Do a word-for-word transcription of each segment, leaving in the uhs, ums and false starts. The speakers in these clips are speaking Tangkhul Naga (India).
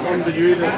On the unit.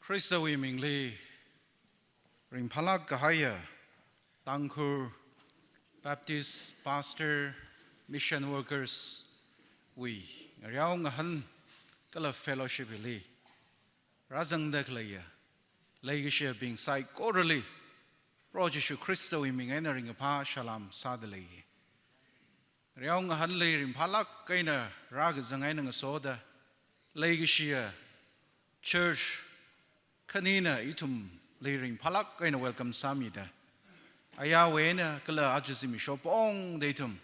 Khristawui mingli ringphālāk kahaiya Tangkhul Baptist Pastor Mission Workers wui ngareo ngahān kala fellowship hili rāzangda khaleiya leikashiyabing saikorali Proho Jishu Khristawui ming eina ringkaphā salam sādalei. Ngareo ngahānli ringphālāk eina rākazang eina ngasoda leikashiya church khanina ithumli ringphālāk eina welcome sāmida, ayāwui eina kala aja zimiksho pongda ithum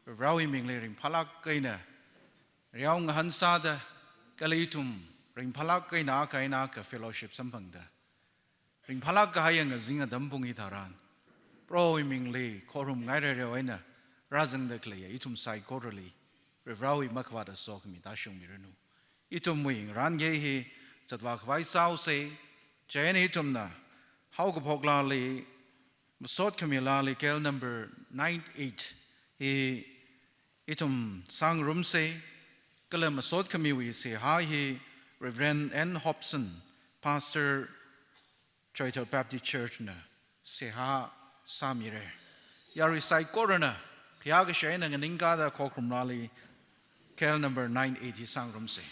Varewui mingli ringphālāk eina ngareo ngahān sāda, kala ithum ringphālāk eina akha eina akha fellowship samphangda, ringphālāk kahaiya ngazin atam pung hitharan Prohowui mingli khorum ngairareo eina rāzangda khaleiya ithum saikorali Varewui makhavāt sokhami tāshungmiranu. Ithumwui ngarān ngayei hi zatvā khavai sāusei. Chieina ithumna haokaphok laali, masot khami laali, K L number nine eight hi ithum sāngarumsei. Kala masot khamiwui seihā hi Reverend N Hobson, Pastor, Choithar Baptist Church na seihā sāmira. Yarui saikorana khayākashā eina nganingkāda khorum laali K L number nine eight hi sāngarumsei.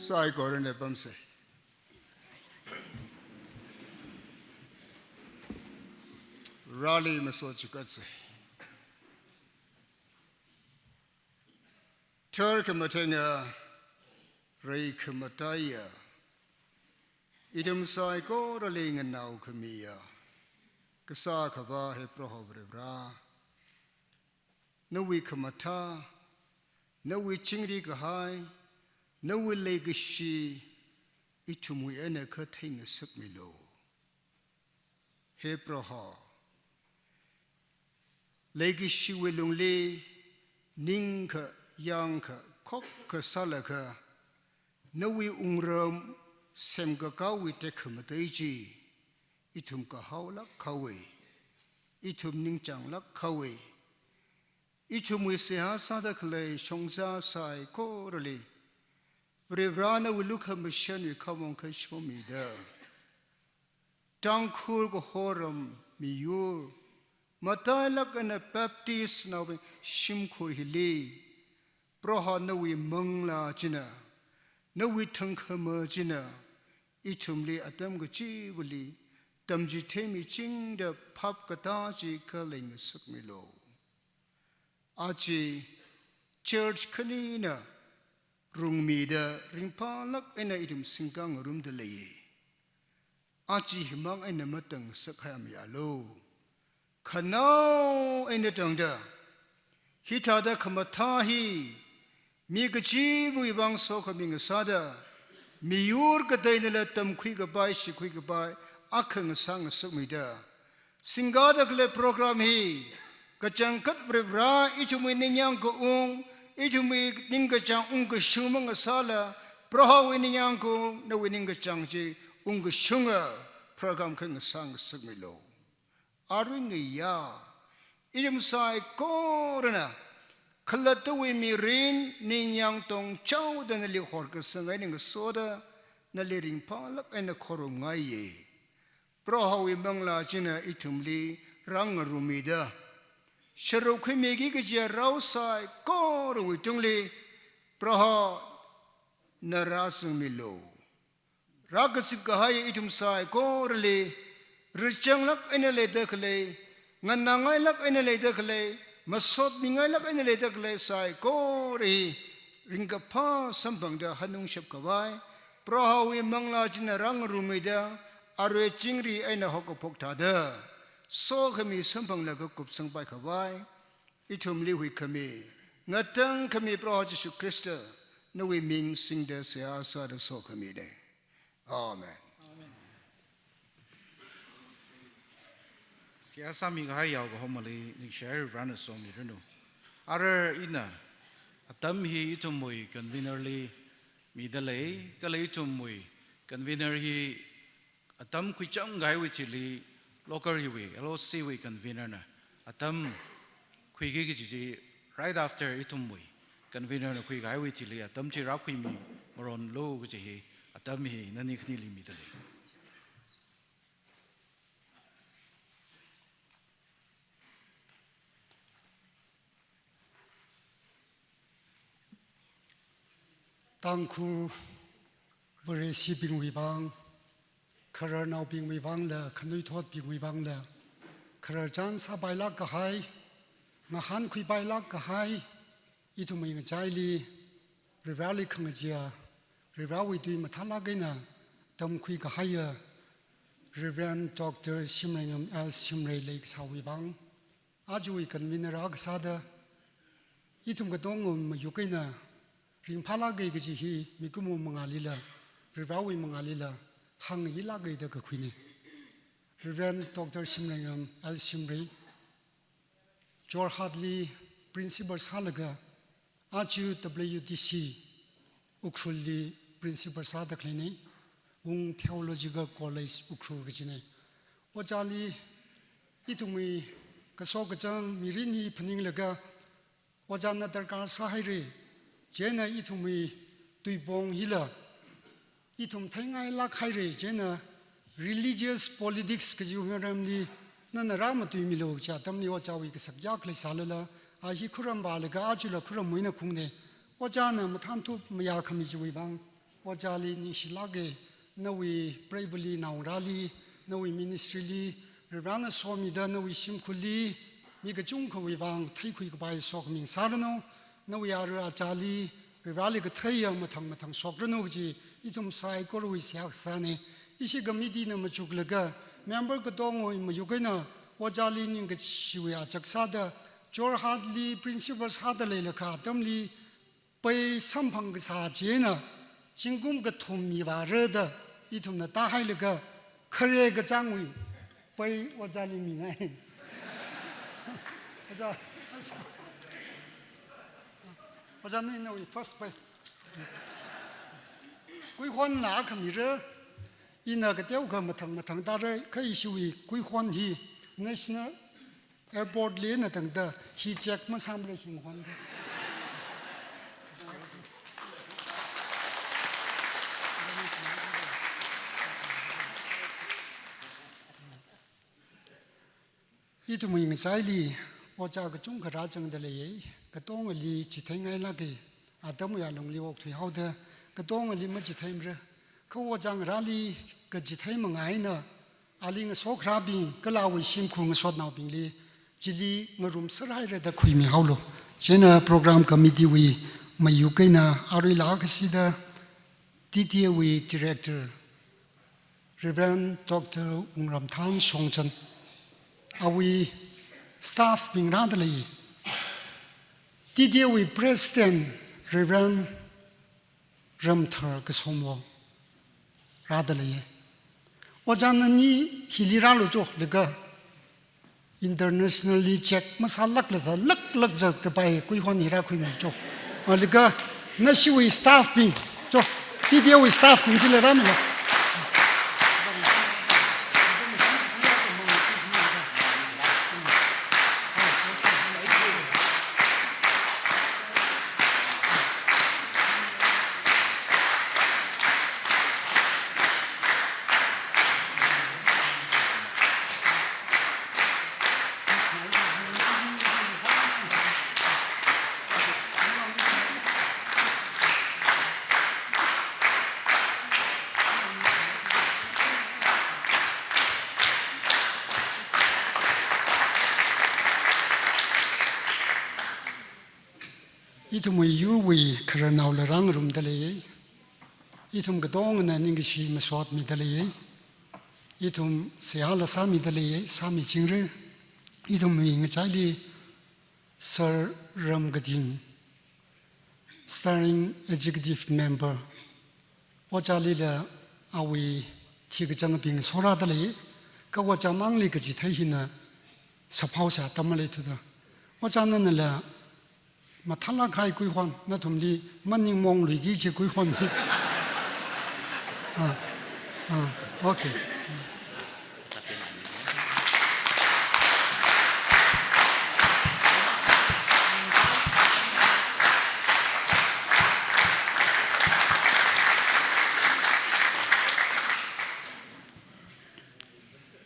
Saikorana pamsei. Vareli masot chikatsei. Tharkhamathānga, reikhamathāya, ithum saikorali nganaokhamiya, Kasā Akhava he Proho Varivara, nawui khamathā, nawui chingri kahai, nawui leikashi ithumwui eina kha theingasakmilu. He Proho, leikashiwui lungli ningkha, yangkha, khokkha sālaga, nawui wungram semkakāwui tekhamatei chi ithum kahaolāk haowa, ithum ningchānglāk haowa. Ithumwui seihā sāda khalei shongza saikorali Varivarā nawui lukhamashanwui khamong kashomida, Tangkhul kahoram miyur, matailāk eina Baptistnaobing shimkhur hili, Proho nawui manglā china, nawui thangkhama china, ithumli atam kachivali tamchitheimichingda phap katā chi khalei ngasakmilu. Aja church khanina rungmida ringphālāk eina ithum singkā ngarumda leiya. Aja himang eina matāngasak haiamialu. Khanao eina tangda, hithāda khamathā hi mi kachivawui vang sokhami ngasāda, miyur kateinala tamkhui kapai, shikhui kapai akha ngasā ngasakmida, singkāda khalei program hi kachangkhat Varivarā ithumwui ningyāng kaung, ithumwui ningkachāng ungkashung mangasāla, Prohowui ningyāng kaung, nawui ningkachāng chi ungkashunga program kha ngasā ngasakmilu. Arui ngayā, ithum saikorana khalattawui mirin ningyāng tongchaoda nali horkasang eina ngasoda, nali ringphālāk eina khorumngaiya. Prohowui manglā china ithumli rāngarummida, sharuk khuimiki kajiya rao saikorawui tungli Prohona rāzangmilu. Rākazip kahai ithum saikorali, ritchanglāk eina leida khalei, nganāngailāk eina leida khalei, masotmingailāk eina leida khalei saikora hi ringkaphā samphangda hanungshap khavai, Prohowui manglā china rāngarummida, arui chingri eina haokaphok thāda sokhami samphanglaga kupsangpai khavai, ithumli huikhami, ngatangkhami Proho Jishu Khrista, nawui ming singda seihā sāda sokhamina. Amen. Seihā sāmi kahai yaokahomali ningshihai Varivarāna somiranu. Ara ina atam hi ithumwui convener li mida lei, kala ithumwui convener hi atam khuichang kahaiwui thili, local hiwui, L O C wui convener na atam khuiki kaji chi, right after ithumwui convener na khui kahaiwui thili atam chi rākhuimi maronlu kaji hi, atam hi nani khanili mida lei. Tangkhul Vareshibingwui vang, khararnaobingwui vangla, khanuithotbingwui vangla, khararchan sāpailāk kahai, ngahānkhuipailāk kahai, ithumwui ngachaili Varivarāli khangacheeya, Varivarāwui tui mathālāk eina tamkhui kahaiya Reverend Doctor Shimreingam L Shimrei leikasāwui vang, ajawui convener akha sāda, ithum katonga mayuk eina ringphālāka kaji hi mikumo mangālila, Varivarāwui mangālila hāngilāka da kakhuina. Reverend Doctor Shimreingam L Shimrei, Jorhatli principal sālaga, aja W T C Ukhrulli principal sāda khaleina, Wung Theological College Ukhrul kajina. Ojāli ithumwui kaso kachāng mirin hi phaninglaga, ojāna darkar sāhaira, chieina ithumwui tuipong hila ithum theingailāk haira, chieina religious politics kajiwui maramli nana rāmatuimilu kaja atamli ojāwui kasak yak leisālala, a hi khuram vālaga ajala khuram muina kungna. Ojāna mathānthup mayākhami chiwui vang, ojāli ningshilāka, nawui preivali naongarāli, nawui ministry li, Varivarāna somida nawui shimkhurli mi kachungkhawui vang theikhui kapai sokhami ngasāranu, nawui ara achāli Varivarāli katheiya mathang mathang shokranu kaji ithum saikorawui seihā kasāna. Ishi committee na machuklaga member katongawui mayuk eina ojāli ningkashiwui achak sāda Jorhatli principal sāda leilakha atamli pei samphang kasā chieina zingkum kathum mivāra da ithumna tāhailaga khare kachāngwui pei ojāli mingai. Ojā, ojā, nawui first pei. Kuihon la khamira, ina kateokha mathang mathang tara, kha ishiwui kuihon hi National Airport li na tangda hi check masāmara hi hon. Ithumwui ngachaili ojā kachungkha rāzangda leiya, katongali chitheingailāka, atam ya lungli okthui haoda, katongali machitheimara. Kha ojā ngarāli kachithei mangaina, ali ngasokharābing, kala awui shimkhur ngasotnaobingli, chili ngarumser haira da khuimi haolu. Chieina program committee wui mayuk eina aruila kashida, T T A wui director, Reverend Doctor Wungramthan Shongchan, awui staff bing rāda lei. T T A wui President Reverend Ramthar Kasomwo rāda lei. Ojā nani hili rālu cho, laga internationally check masālākla da laklak zatkapai kuihon hi rākhuimi cho. Laga nashiwui staff bing cho, T T A wui staff bing chila rāmilu. Ithumwui yurwui khararnaola rāngarumda lei. Ithum katongana ningkashi masot mida lei. Ithum seihāla sāmida lei, sāmichingra. Ithumwui ngachaili Sir Ramkating, Steering Executive Member, ojālila awui thikachangabing sorāda lei, kha ojā mangli kachithei hina saphao sā atam maleithuda. Ojā nanala mathālāk kahai kuihon, nathumli maningmongluiki kaji kuihon. Ah, ah, okay.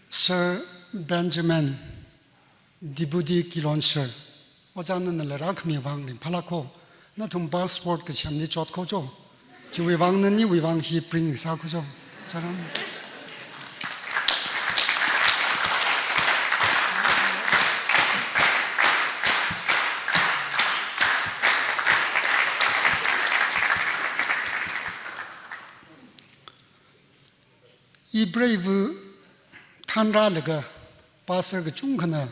Sir Benjamin, Deputy Kilonser, ojā nanala rākhami vang ringphālāk haowa, nathum passport kashamli chot haowa cho. Chiwui vang naniwui vang hi print sā haowa cho. Salam. Ipreiva thanrālaga, pastor kachungkhana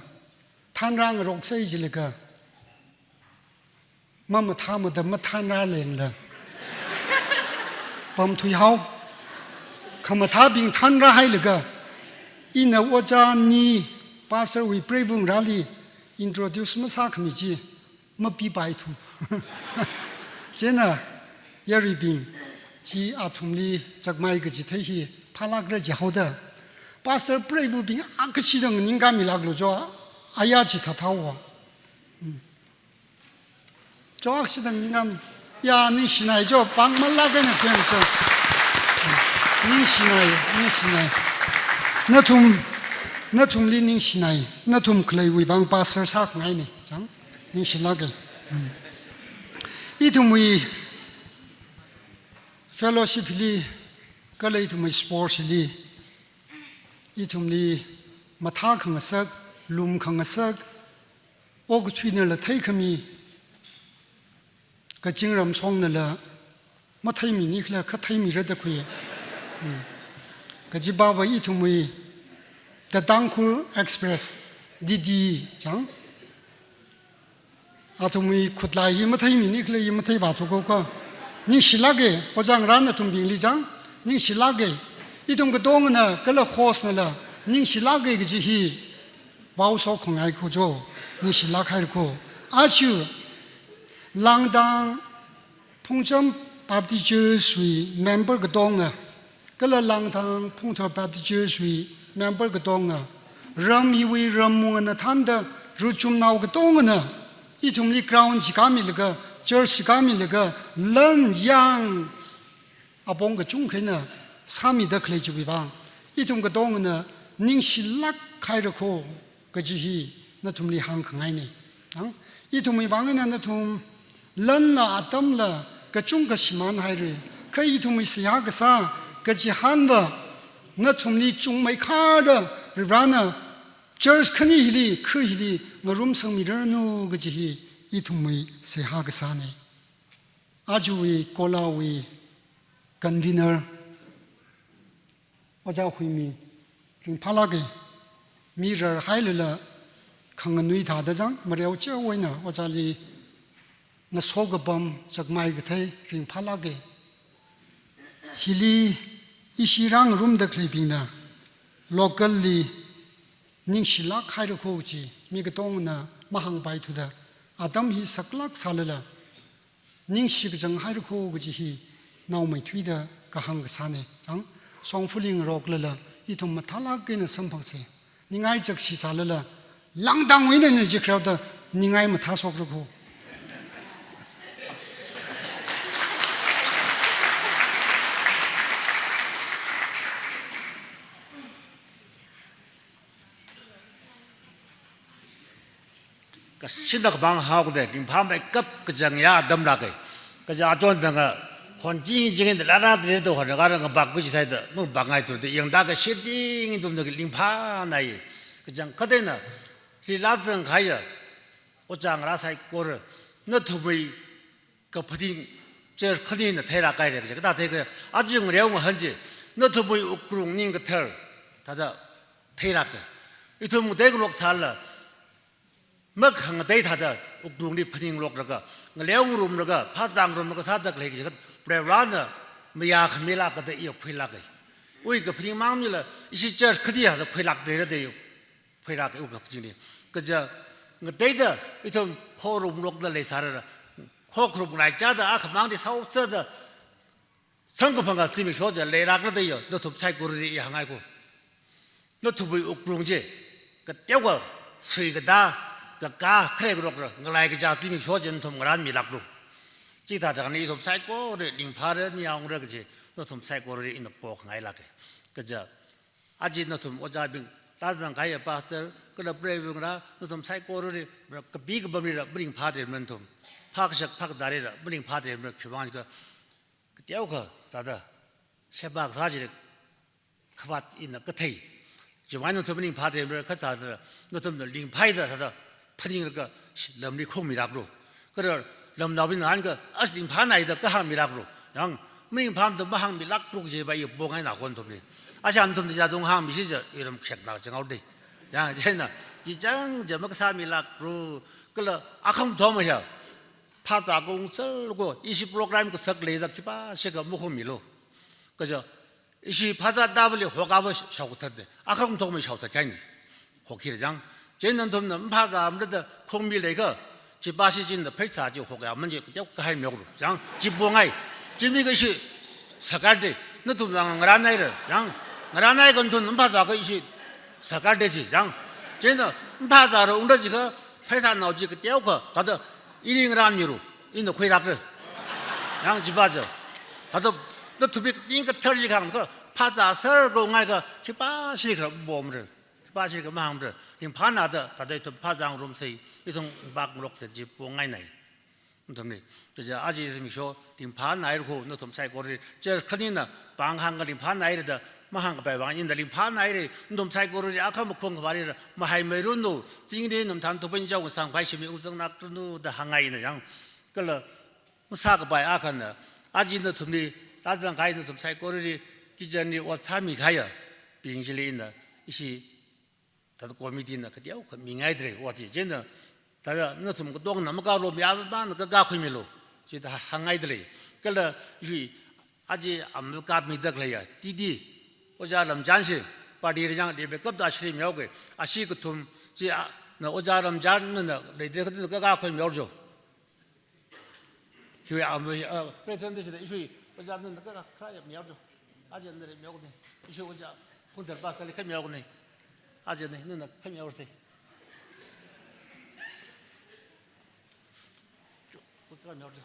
thanrā ngaroksai jilaga, mamathā mada mathanrā lengla pamthui haowa. Khamathābing thanrāhailaga, ina ojā ni pastor wui preiva ngarāli introduce masākhami chi mapipaithu. Chieina yaruibing, hi athumli chakmai kachithei hi phālākra jihaoda, pastor preivabing akha chida nganingkāmilāklu cho, aya chithāthāhaowa. Hmm. Cho akha chida nganingkāmi. Ya, ningshinai cho, pāng malāk eina pem cho. Hmm. Ningshinai, ningshinai. Nathum, nathumli ningshinai. Nathum khaleiwui vang pastor sākhangaina. Chang? Ningshilāka. Hmm. Ithumwui fellowship li, kala ithumwui sports li, ithumli mathā khangasak, lum khangasak, okathuinala theikhami, kazingram shongnala matheiminikhala kha theimira da khui. Hmm. Kajipava ithumwui The Tangkhul Express, D D E chang. Athumwui khutlai hi matheiminikhala i mathei vāthu kho kha. Ningshilāka, ojā ngarā nathumbingli chang, ningshilāka. Ithum katongana kala host nala ningshilāka kaji hi vaoshok khangai kho cho, ningshilāk haira kho. Aja, Langdang, Phungcham Baptist Church wui member katonga, kala Langthang Phungthar Baptist Church wui member katonga, ram hiwui ramwungana thānda ruchumnao katongana, ithumli ground chi kamilaga, church chi kamilaga, lan yang apong kachungkha eina sāmida khalei chiwui vang, ithum katongana ningshilāk haira kho kaji hi nathumli hāngkhangaina. Ang, ithumwui vang eina nathum lanla atamla kachungkha shimān haira, kha ithumwui seihā kasā kachihānva nathumli chungmeikharda Varivarana church khani hili, kha hili ngarumsangmiranu kaji hi ithumwui seihā kasāna. Ajawui Kolawui convener Ojā Huimi, ringphālāka. Mi rarhailala khanganui thāda zang, mareo chao eina ojāli ngaso kapam chakmai kathei ringphālāka. Hili ishi rāngarumda khaleibingna local li ningshilāk haira kho chi mi katongana mahāngpaithuda, atam hi saklāk sālala ningshi kachang haira kho kaji hi naomeithuida kahāng kasāna. Ang, shongfali ngaroklala ithum mathālāk eina samphangsa. Ningai chakshi sālala, langdangwui eina ne jikharda ningai mathāshokra kho. Kashina kapang haokada, ringphāmeikap kachang ya atam lāka. Kaja achon danga, khon ching ching da lara da da hon kara ngabak kuji saida, mabak ngai tur da, yangda kashit ding tumda ringphānai. Kachang khateina, si la zang khaya, ojā ngarā saikora, nathumwui kaphaning church khanina theilāk haira kaja, kathā theikha, aja ngareo ngahān chi, nathumwui wuklung ning kathar, thāda theilāka. Ithum ngateingarok sālala, makhangatei thāda wuklungli phaningngaroklaga, ngaleo ngarumlaga, phāzā ngarumlaga sāda khalei kaja, Varivarana mayākhamilāka da iya khuilāka. Wui kaphaning mang maningla, ishi church khani hāda khuilāk dera da iya khuilāka, wui kaphaning chili. Kaja ngateida ithum khorumngarokda leisālala, khokharum ngalaichāda akhamangli saosāda, samkaphang kazimiksho chi leilākra da iya, nathum saikorali hāngngai kho. Nathumwui wuklung chi, kateokha suikatā, kakā, kharei karokra, ngalai kachā zimiksho chi nathum ngarānmilāklu. Chithāda kani ithum saikorali ringphāra, ningyāngra kaji, nathum saikorali ina pokhangailāka. Kaja, aja nathum ojābing, rāzang kahaiya pastor, kala preivingra, nathum saikorali, kapi kapamlila, maringphāda leimana nathum. Phākashak phākatārila, maringphāda leimana, khiwuivang jiakha, kateokha, thāda, sheba kasā chi, khavāt ina kathei. Chiwui vang nathum ringphāda leimara kha thāda, nathumna ringphāda thāda, phaninglaga lamli khongmilāklu. Kala lamnaobingna hāngkha, ashi ringphānai da kahāngmilāklu. Yang, maringphāmada mahāngmilāklu kajiva iya pongai nakhon nathumli. Ashi nathumda jādung hāngmishi ja, iram khekna chang haoda. Yang, chieina, chi chang ja makasāmilāklu, kala akhamathong maya. Phāzā kungsalko, ishi program kasak leida khipāshikha makhongmilu. Kaja, ishi phāzā tāvali hokava shaothatda, akhamathong mai shaothat kahaina. Hokhira jang. Chieina nathumna maphāzāmara da khongmi leikha, chipa shi chieina pheisā chi hokyāman chi kateokha kahai mioklu. Jang, chi pongai. Chi mikha ishi sakarda, nathum jang ngarānhaira. Jang, ngarānhaiakha nathum maphāzāakha ishi sakarda chi. Jang, chieina maphāzāra ungda jiakha, pheisānao chi kateokha, thāda, ili ngarānmilu, ina khuilākra. Yang chipa ja. Thāda, nathumwui ning kathar chi kahāngkha, phāzāser kongaiakha, khipāshikha bomra. Khipāshikha mahāngmara. Ringphānada, thāda ithum phāzā ngarumsa, ithum bak ngaroksa chi pongainai. Nathumli. Kaja aja zimiksho, ringphānaira kho, nathum saikorali. Church khanina, pāng hāngkha ringphānaira da, mahāngkapai vang ina ringphānaira, nathum saikorali, akhama khongkhavāli, mahaimeiranu, chingri namthan thupan jau sangpai shimli ungzanglākranu da hāngngaina yang. Kala, masākapai akhana, aja nathumli, rāzang kahai nathum saikorali, kitchenli ot sāmi kahaiyabing chili ina, ishi, thāda committee na kateokha mingaidalei, ot chi. Chieina, thāda nathum katongna makaromya vāvāna kakā khuimilu. Chithāda hāngngaidalei. Kala, ishi, aja amal kapmida khaleiya, T D, Ojā Lamjan shi, party rāzangda bekapda shiri mihaoke, ashi kathum, chi a, na Ojā Lamjan na, na, leidalei kathum kakā khuimihaojo. Hiwui amui, uh, presentation da ishui, ojā nana kha, kha ya miao jo. Aja nana miao ne. Ishui ojā, Phungthar pastor li kha miao ne. Aja ne, nana kha miao se. Kha miao jo.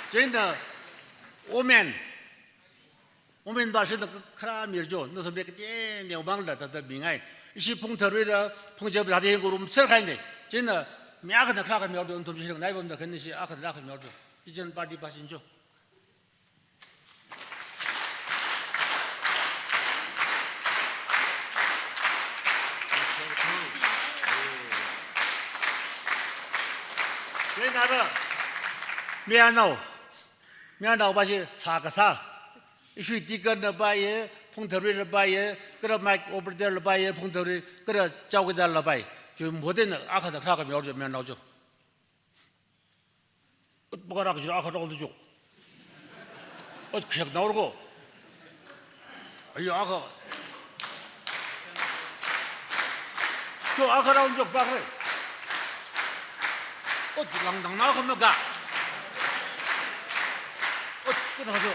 Chieina women, women ba shina khara mir jo, nathum bek te neo bang la tata bingai. Ishi Phungtharwui la, Phungchep la te group ser khai ne. Chieina mi akhana khara kha miao jo, nathum shi ngai bam da khan ishi akhana khara kha miao jo. Ijen party ba shin jo. Chieina ra, mayarnao, mayarnao ba shi sā kasā. Ishui deacon la paiya, Phungtharwui la paiya, kala mic operator la paiya, Phungtharwui, kala chowkidar la pai. Chi mhote na akhana khara kha miao jo, mayarnao jo. Ut, pakarak jira akha rol tu jo. Ut, khek naor ko. Ayo, akha. Jo, akha rol jo, pakre. Ut, langdang na kha maga. Ut, kut ha jo.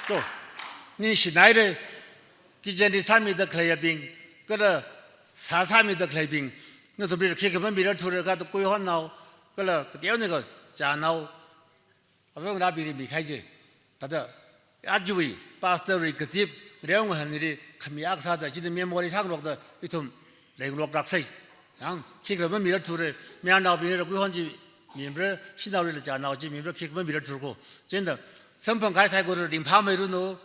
To, ningshinaire, kitchen li sāmida khaleiyabing, kala sā sāmida khaleibing, nathum bing khikha mamirarthura kato kuihonnao, kala kateonao kachānao, avāva̱ ngarābingli mikhai je. Thāda, ajawui, pastor wui kazip, reongahanli, khami akha sāda, chieina memory sāngarokda, ithum, leingarok raksei. Yang, khikha mamirarthura, mayarnaobingli kuihon chi mimara, shanaowui la chānao chi mimara, khikha mamirarthur ko. Chieina, samphang kahai saikora ringphāmeiranu,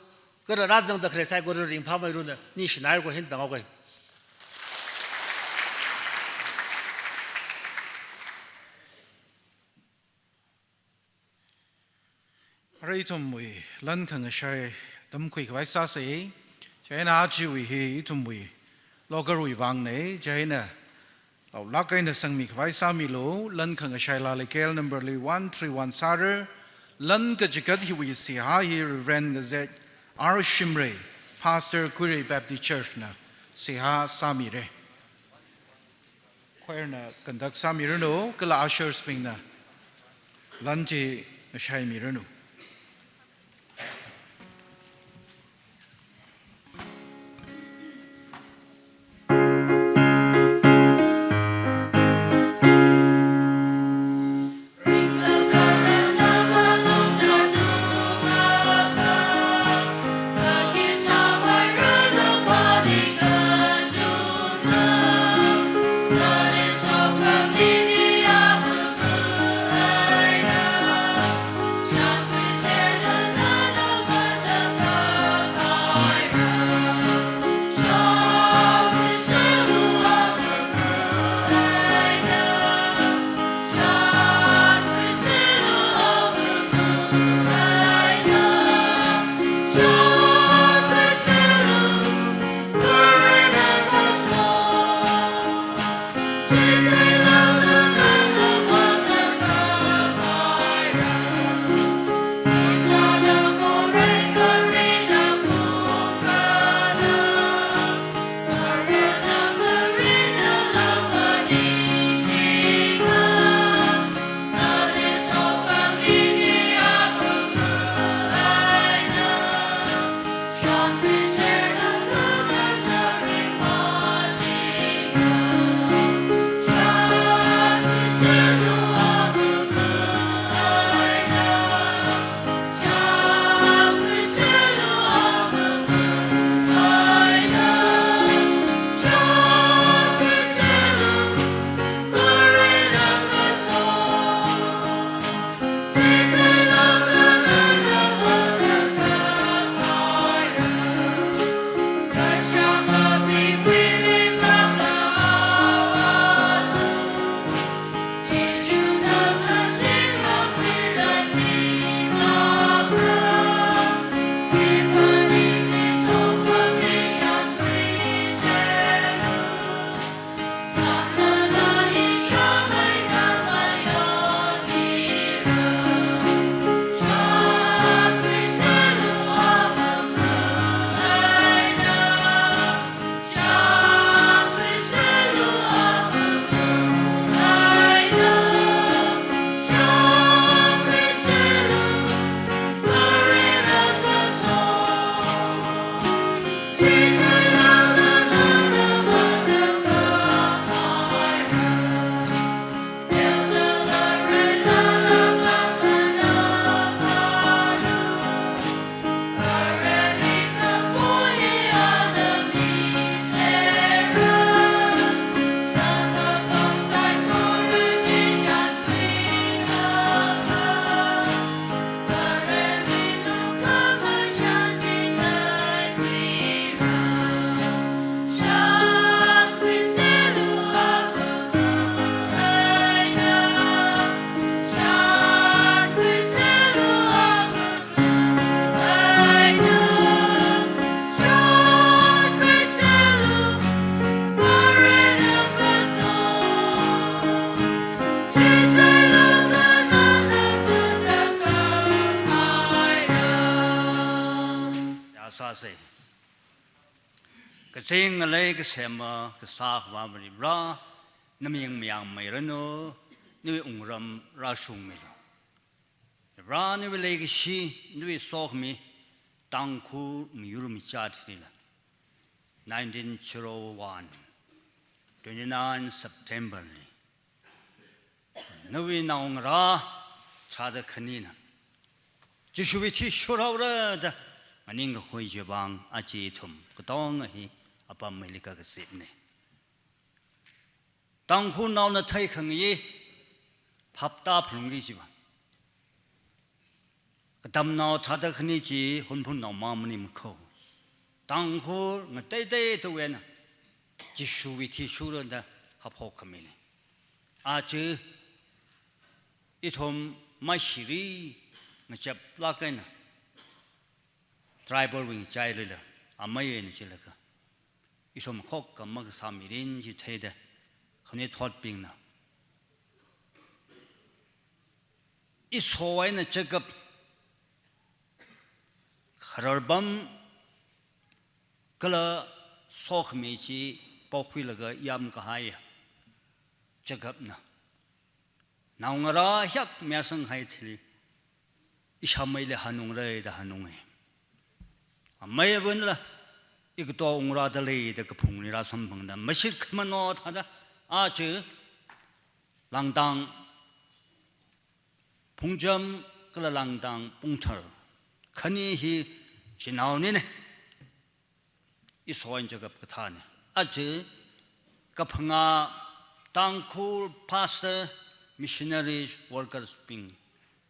kala rāzangda khalei saikora ringphāmeiranu, ningshinai ko hin tangao kai. Arui ithumwui lan khangashai tamkhui khavai sāsei. Chieina ajawui hi ithumwui local wui vangna, chieina laolāk eina sangmi khavai sāmilu, lan khangashai laa leikahai number li one three one sāra, lan kachigat hiwui seihā hi Reverend Ngazek R Shimray, Pastor Kuirei Baptist Church na seihā sāmira. Choir na conduct sāmiranu, kala ushers bingna lan chi ngashaimiranu. Sei. Kazing ngalei kasema kasā Akhava Varivara, naming mayāngmeiranu, nawui wungram rāshungmilu. Vara nawui leikashi, nawui sokhami, Tangkhul miyur michat hilila. Nineteen zero one, twenty-nine September li. Nawui naongarā tharāda khanina Jishuwui thi shurhaora da nganingkakhui chiwui vang aja ithum katonga hi apam meili kakazipna. Tangkhulnaona theikhangayi phaptā phalungki chiva. Katamnao tharāda khani chi Hunphunnaomang maningmakho. Tangkhul ngateiteitawui eina Jishuwui thi shurhaora da haophok khamina. Aja ithum mashiri ngachaplāk eina tribal wing chailila, amei eina chilaga ithum khokkha makasā mirin chi theida, khanuithotbingna iso eina Jacob khararpam kala sokhami chi pokhuilaga yamkahai Jacobna naongarā hiyākha masanghai thili, ishāmeili hanungra da hanunga. Amei avānla, ikato ungrādalei da kaphungli rāsamphangda, mashitkhamano thāda, aja Langdang Phungcham kala Langdang Pungthar, khani hi chinaonina. Iso eina Jacob kathāna. Aja kaphangā Tangkhul pastor, missionary workers bing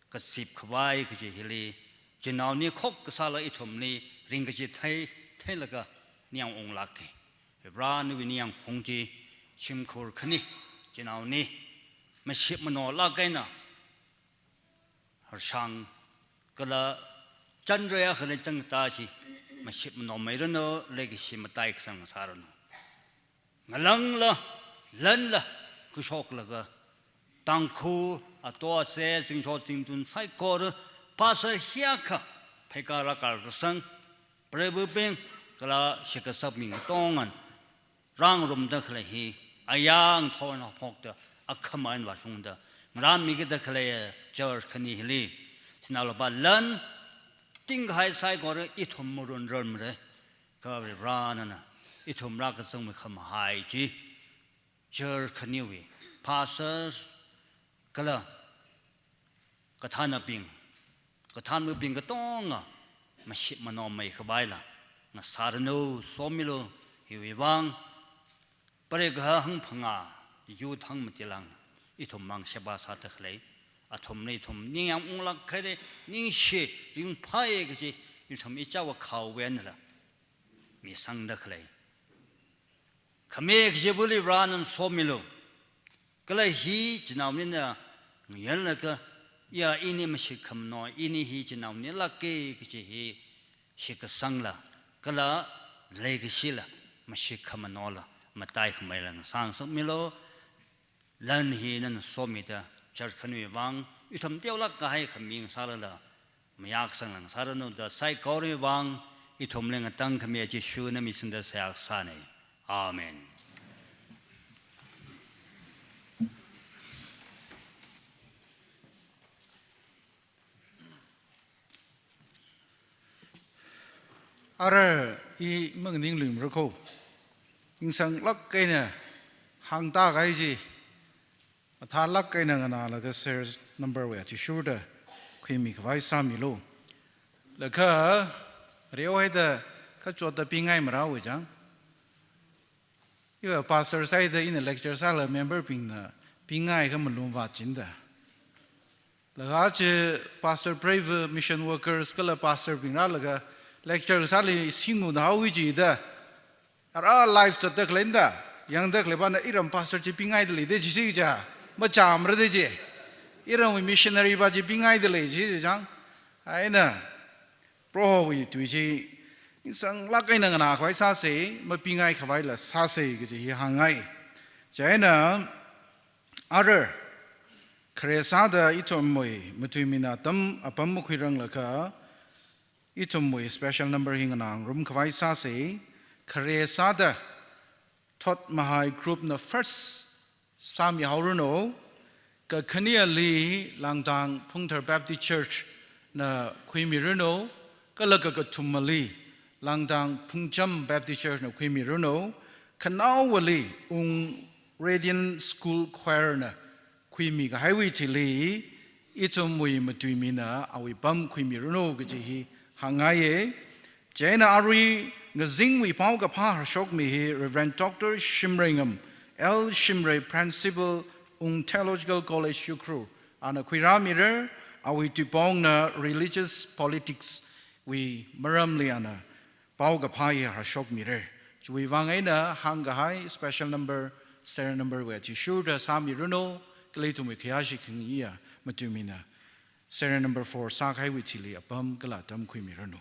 kazipkhavai kaji hili, chinaoni khokkha sāla ithumli ringkachithei theilaga ningyāng unglāka. Vara nawui ningyāng hung chi shimkhur khani, chinaoni mashipmanolāk eina harshang kala chanrei akha lei changta chi mashipmanomeiranu, leikashi mataikasang sāranu. Ngalāngla, lanla khuishoklaga, Tangkhul ato ase, zingsho zingtun saikora, pastor hiyākha pheikar rākar kasang, preivabing kala shitkasakbing katongan rāngarumda khalei hi, ayang thon haophokta, akhama eina vāshungda ngarānmikida khalei church khani hili, sinā lupā lan tingkahai saikora ithum marunrarmara. Kha Vare Vara nana ithum rākazang makhamahai chi, church khaniwui pastor kala kathānabing, kathānabing katonga mashipmanomeikhavai la ngasāranu, somilu. Hiwui vang, pare kahā hangphangā, youth hangmatilang, ithum mang sheba sāda khalei, athumli ithum ningyāng unglāk haira, ningshi ringphāya kaji, ithum ichāva khao wenla misangda khalei. Khami kachivali Vara nana somilu. Kala hi chinaonina ngayanlaga, ya ini mashitkhamano, ini hi chinaonilāka kaji hi shitkasangla, kala leikashila, mashitkhamanola, mataikhameila ngasāngasakmilu. Lan hi nana somida, church khaniwui vang, ithum teolāk kahai khami ngasālala, mayākasang la ngasāranu da saikorawui vang, ithumli ngatangkhami Jishuna mingsāda seihā kasāna. Amen. Ara i manganinglui marako. Ingsanglāk eina hāngda kahai chi, mathālāk eina nganālaga series number wui athishurda khuimikhavai sāmilu. Laga reohaida kachotta pingai marāwui chang. Iva pastor sāda ina lecture sālaga member bingna pingai kha malung vāchinda. Laga chi pastor, preivabing, mission workers kala pastor bing rālaga lecture sāli singuna haowi jida. Ara live zatda khaleina da, yangda khalei pana iram pastor chi pingaidalei da jisi ja, machamra da ji. Iramwui missionary pa chi pingaidalei ji chang. Eina Prohowui tui chi, ingsanglāk eina nganākhavai sāsa, mapingaikhavaila sāsa kaji hi hāngngai. Chieina, ara, khare sāda ithumwui matuimina atam apam makhuiranglaga, Ithumwui special number hi nganāngarum khavai sāsa, khare sāda Thotmahai group na first sāmihaoranu, kakhaneali Langdang Phungthar Baptist Church na khuimiranu, kala kakathumali Langdang Phungcham Baptist Church na khuimiranu, khanaowali Wung Radiant School Choir na khuimi kahaiwui thili, ithumwui matuimina awui apam khuimiranu kaji hi hāngngaiya. Chieina arui ngazingwui paokaphā hāshokmi hi Reverend Doctor Shimreingam L Shimray, Principal, Wung Theological College, Ukhrul, ana khuirāmira. Awui tuipongna Religious Politics wui maramli ana paokaphā hi hāshokmira. Chiwui vang eina hāngkahai special number, serial number wui athishurda sāmiranu, kala ithumwui khayāshi khangayiya matuimina serial number four sākahaiwui thili apam kala atam khuimiranu.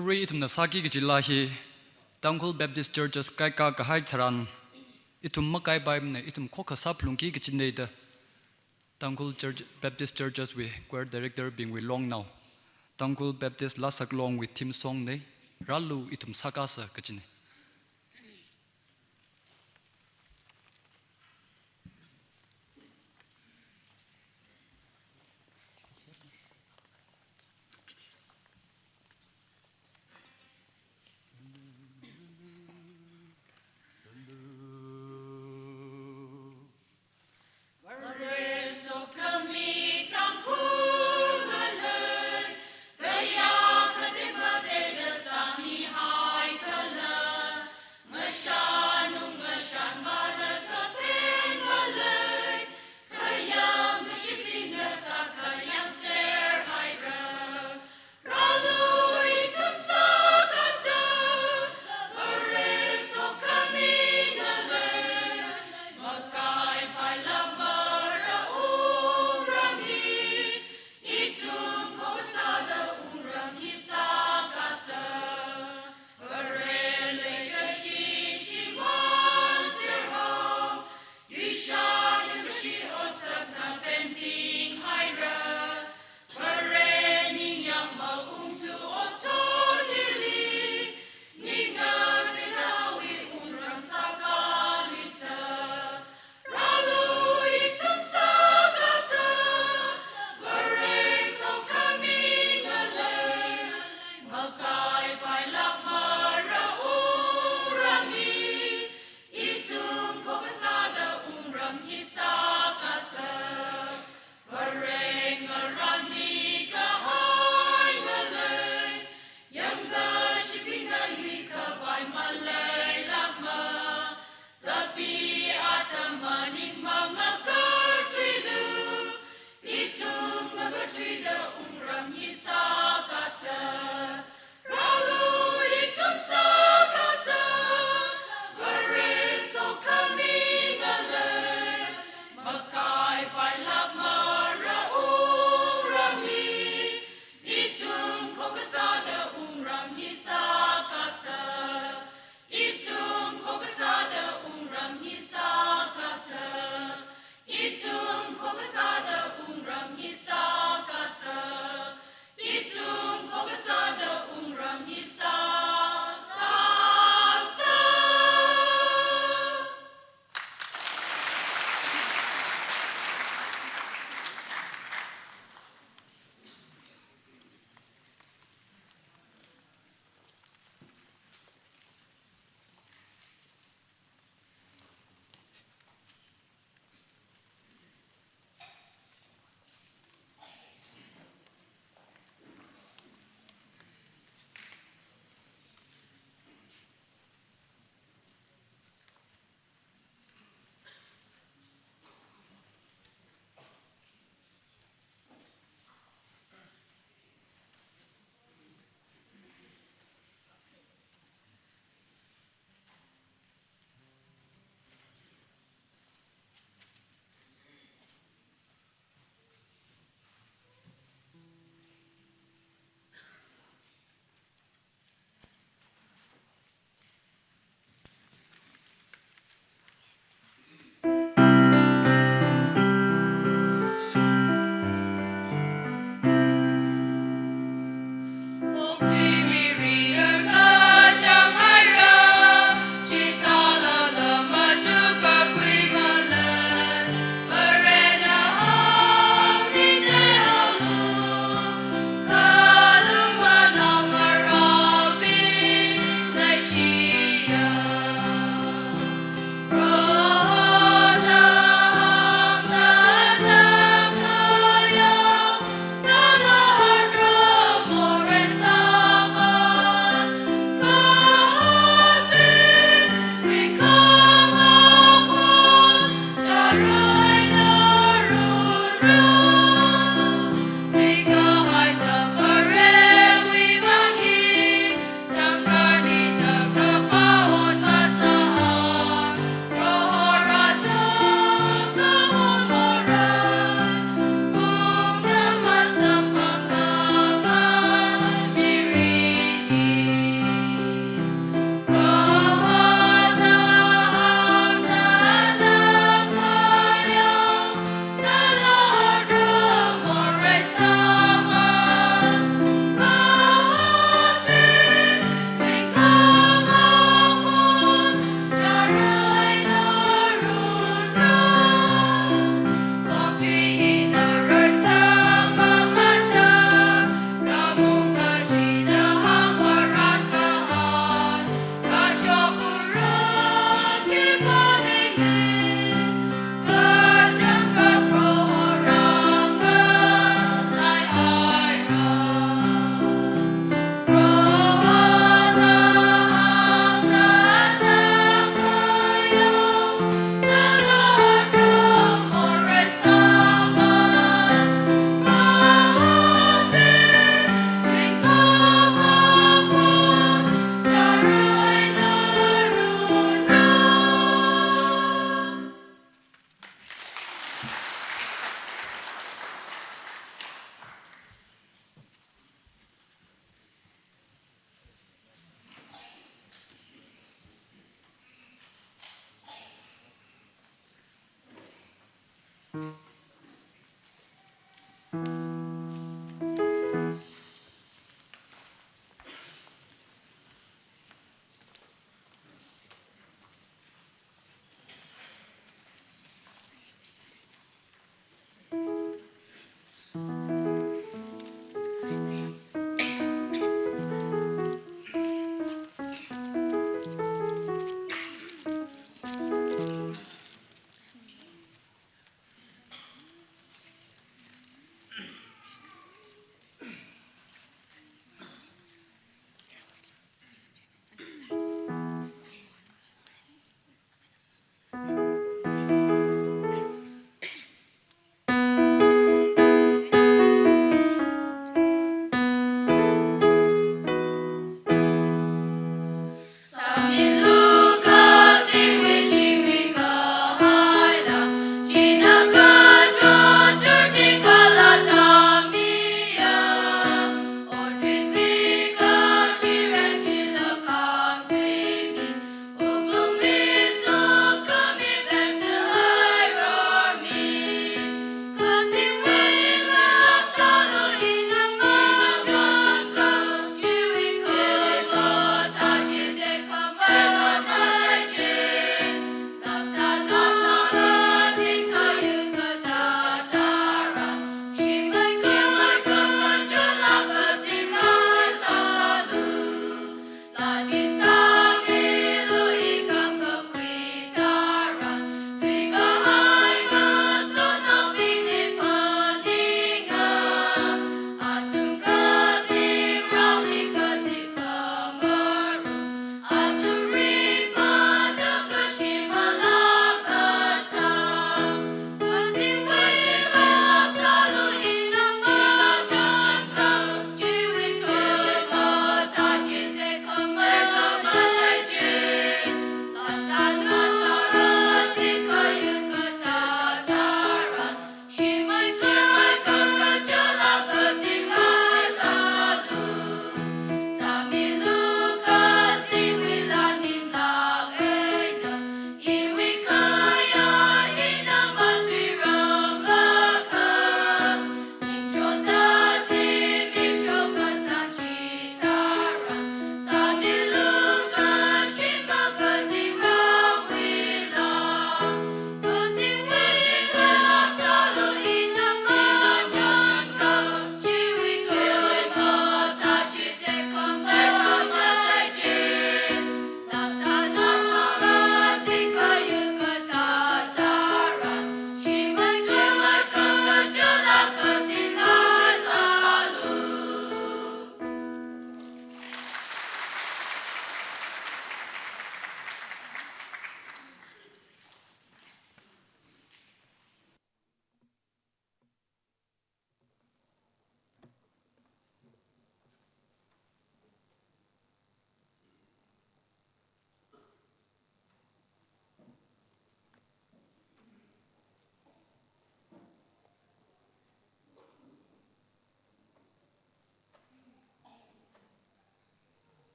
Rui ithumna sāki kajila hi, Tangkhul Baptist Churches kaikā kahai tharan, ithum makaipaimana, ithum khokha sāphalungki kajina da, Tangkhul Church, Baptist Churches wui Choir Director bingwui longnao, Tangkhul Baptist Lasak Longwui theme song na, Rālu Ithum Sākāsa kajina.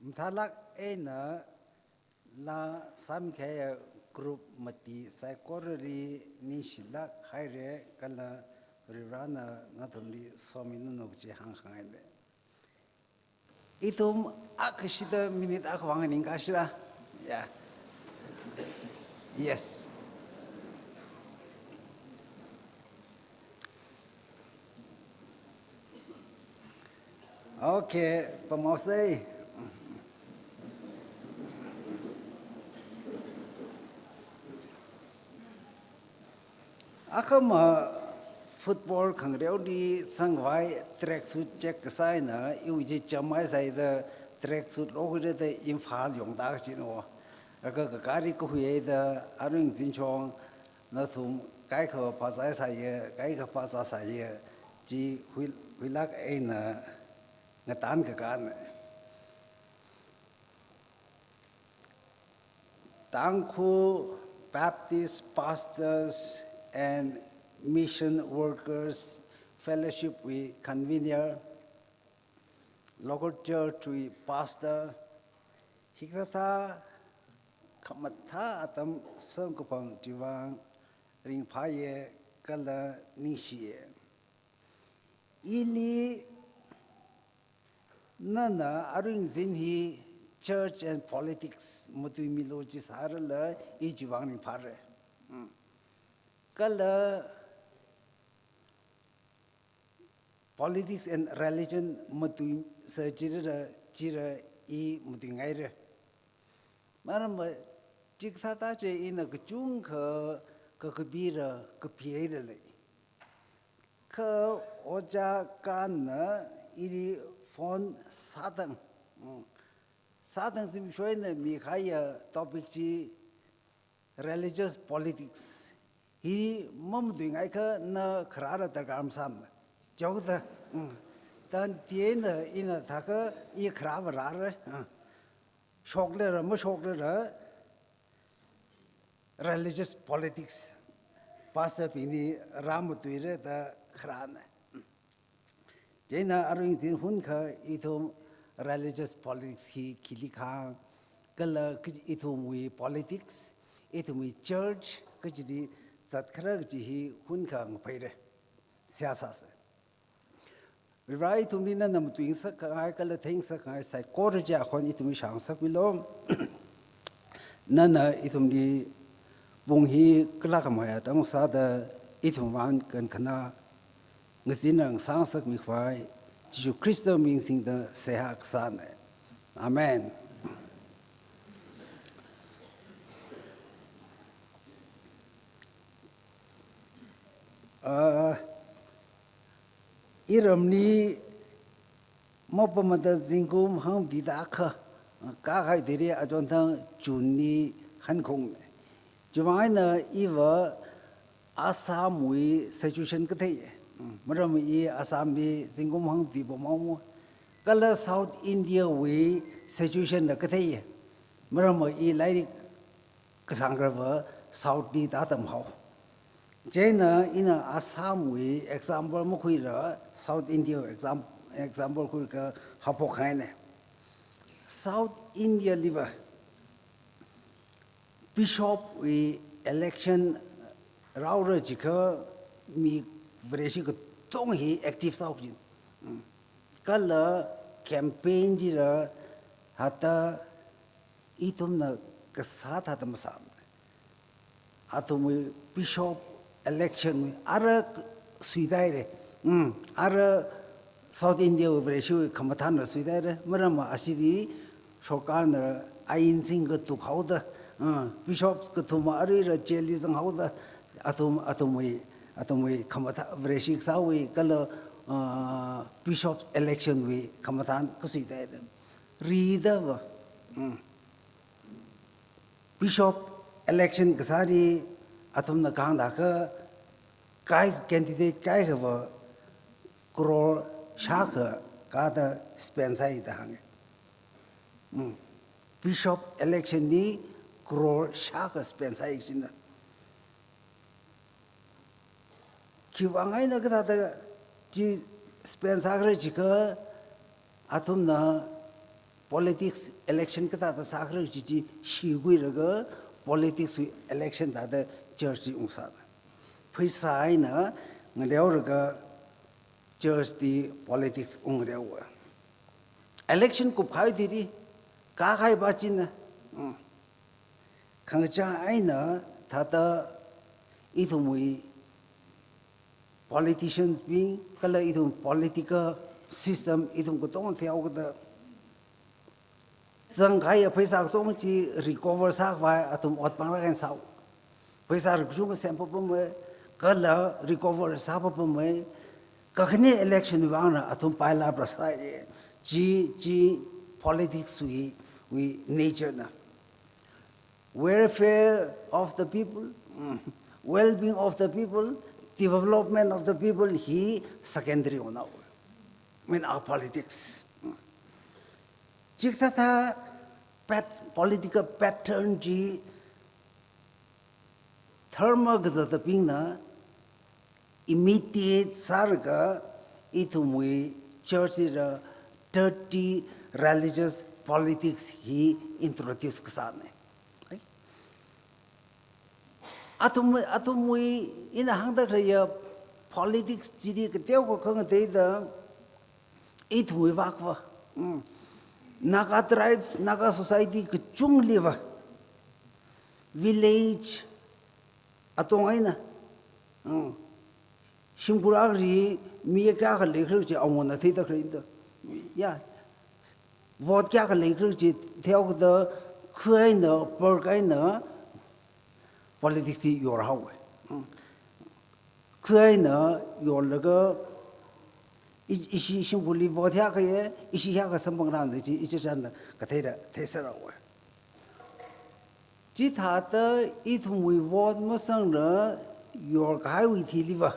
Mathālāk eina laa sāmikahaiya group mati saikorali ningshilāk haira kala Varivarana nathumli sominano kaji hāngkhangaina. Ithum akha shida minute akha vang ningkashira. Yeah. Yes. Okay, pamosei. Akhama football khangareoli sangvai tracksuit check kasā eina, iwui chi chamai sāida tracksuit lokhuida Imphal yongda kachina. Laga kakari kahuida aruing zinchong nathum kaikha phāzā sāya, kaikha phāzā sāya, chi hui, huilāk eina ngatan kakana. Tangkhul Baptist Pastors and Mission Workers Fellowship wui convener, local church wui pastor, hikathā khamathā atam samkaphang chiwui vang ringphāya kala ningshiya. Ili nana aruing zin hi church and politics matuimilu chi sārala i chiwui vang ringphāra. Hmm. Kala politics and religion matuisā chira, chira i matuingaira. Maramva chikathā thāda chi ina kachungkha kakapira, kapihaira lei. Kha ojā Kanna ili phone sāthang. Mm. Sāthang zimiksho eina mikahaiya topic chi religious politics. Hi mamatuingaikha na kharāla darkar masāmana. Chao da. Mm. Tan tiena ina thākha i kharāva rāra. Ah. Shoklera, mashoklera, religious politics, pastor bingli rāmatuira da kharāna. Chieina aruing zin hunkha ithum religious politics hi khili kahāng, kala kaji ithumwui politics, ithumwui church, kachili zatkhala kaji hi hunkha ngaphaira. Seihā sāsa. Varivarā ithumli nana matuingasakkhangai kala theingasakkhangai saikora chi akhon ithumli shāngasakmilu. Nana ithumli pung hi kala khamaya tang sāda ithum vang kankhana ngazin ngasāngasakmi khavai, Jishu Khrista ming singda seihā kasāna. Amen. Ah, iramli mapamda zingkum hangvida akha, kakahai thili achonthang June li hankhung. Chiwuivang eina iva Assam wui situation kathei. Mm, maram i Assam li zingkum hangvi pamhaowa. Kala South India wui situation la kathei. Maram i lairik kasāngkharava South li tātamhao. Chieina ina Assam wui example makhuira, South India exam-, example khuiakha haophok haina. South India liva bishop wui election rāra jiakha mi Vareshi katonga hi active sāhaoki. Mm. Kala campaign chila hithāda ithumna kasā thāda masāmana. Athumwui bishop election wui ara suitāhaira. Mm, ara South India wui Vareshiwui khamathānla suitāhaira. Maram ashili sorkarna ain singkatuk haoda, ah, bishop kathum aruila jail li zanghaoda, athum, athumwui, athumwui khamathā, Vareshi kasāwui kala, ah, bishop election wui khamathān kasuitāhaira. Ridava, mm, bishop election kasāli athumna kahāng thākha, kaikha candidate kaikhava crore shākha kathāda spend sāi da hānga. Mm. Bishop election li crore shākha spend sāi china. Khiwuivang eina kathāda chi spend sākhala jiakha athumna Politics election kathāda sākhala chi chi shikhuilaga politics wui election thāda church li ungsāna. Pheisā eina ngaleolaga church li politics ungleowa. Election kupkahai thili, kākahai pā china. Mm. Khangachā eina thāda ithumwui politicians bing, kala ithum political system, ithum katonga theoda zangkahai pheisā katonga chi recover sākhavai athum ot pānglāk eina sāo. Pheisā kachungkha sempapamei, kala recover sāpapamei, kakhane election vangna athum pailap rāsai. Chi, chi politics wui, wui nature na. Welfare of the people, mm, well-being of the people, development of the people, hi secondary onao. I mean, our politics. Mm. Chikathā pat-, political pattern chi dharma kazatabingna imitate sālaga ithumwui church lila dirty religious politics hi introduce kasāna. Ai? Athum, athumwui ina hāngda khaleiya politics chili kateokha khangateida ithumwui vākva. Mm. Naga tribe, Naga society kachungliva village atonga eina, mm, shimkhur akhali mi kayākha leikhala chi awungana theida khalei da. Ya. Vote kayākha leikhala chi theokada khu eina, perk eina politics chi yorhaowa. Mm. Khu eina yorlaga i-, ishi shimkhurli vote hiyākha ye, ishi hiyākha samphangna da chi ichichāna katheida theiserhaowa. Chithāda ithumwui vote masangla yorkahaiwui thiliva,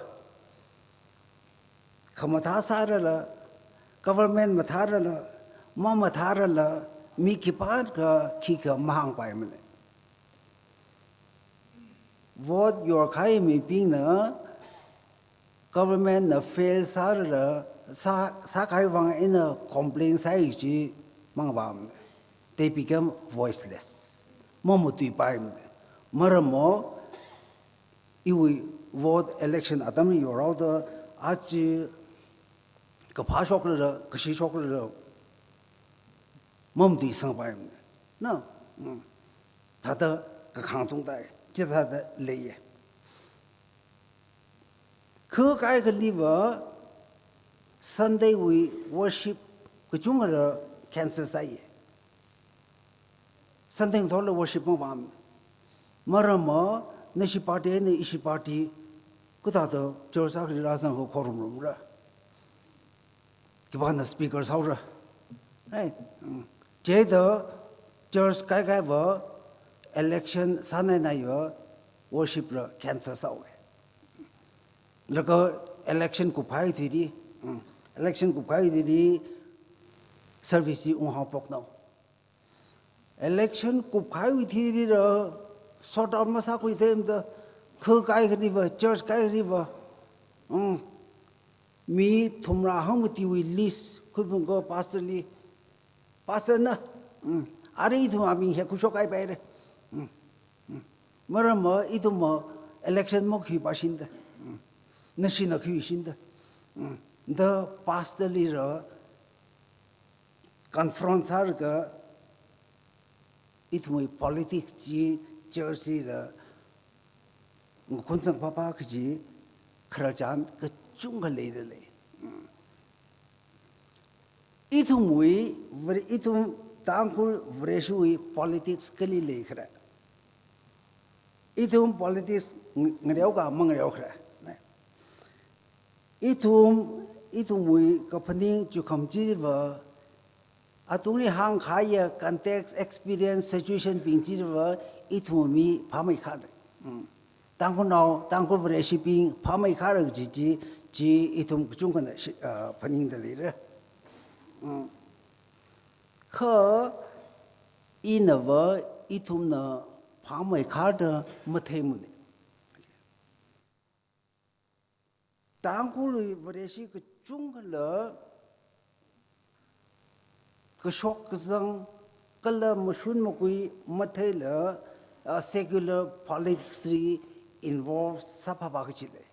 khamathā sārala, government mathārala, mamathārala, mi khipākha khikha mahāngpaimana. Vote yorkahai mibingna government na fail sārala, sā, sākahai vang eina complain sāi chi mangapam. They become voiceless. Mamatuipaimana. Maramva, iwui vote election atamli yorhaoda aja kaphā shoklala, kashi shoklala, mamatuisangpaimana. Na, mm, thāda kakhang tungtai, chithāda leiya. Khu kaikhaliva Sunday wui worship kachungkhala cancel sāya. Sunday ngathorla worship mapam. Maramva nashi party eina ishi party kathāda church akhali rāzangkha khorumrumra. Khipāna speaker sāhaora. Right? Mm. Chithāda church kaikhaiva election sānainaiva worship la cancel sāhaowa. Laga election kupkahai thili, mm, election kupkahai thili service chi unghaophoknao. Election kupkahaiwui thilila sort out masākhuithei mada, khu kaikhaliva, church kaikhaliva, mm, mi thumrā hangmatiwui list khuiphungkha pastor li, pastor na, mm, arui ithum aming hi khuishokkahai paira. Mm, mm. Maramva ithumva election makhuipāshida. Mm. Nashina khuishida. Mm. Da pastor lila confront sālaga ithumwui politics chi church lila ngakhun zangpapa kaji khararchan kachungkha leida lei. Mm. Ithumwui, Vare-, ithum Tangkhul Vareshiwui politics kali leikhala. Ithum politics ng-, ngareokha mangareokhala. Ithum, ithumwui kaphaning chukham chiva, atungli hāngkahaiya context, experience, situation bing chiva, ithum mi phāmeikhala. Mm. Tangkhulnao, Tangkhul Vareshibing phāmeikhala chi, chi, chi ithum kachungkhana shi-, ah, phaningda leira. Mm. Kha inava ithumna phāmeikhala matheimana. Tangkhulwui Vareshi kachungkhala kashok kazang, kala mashun makui matheila, ah, secular politics li involve sāphāphā kachi lei.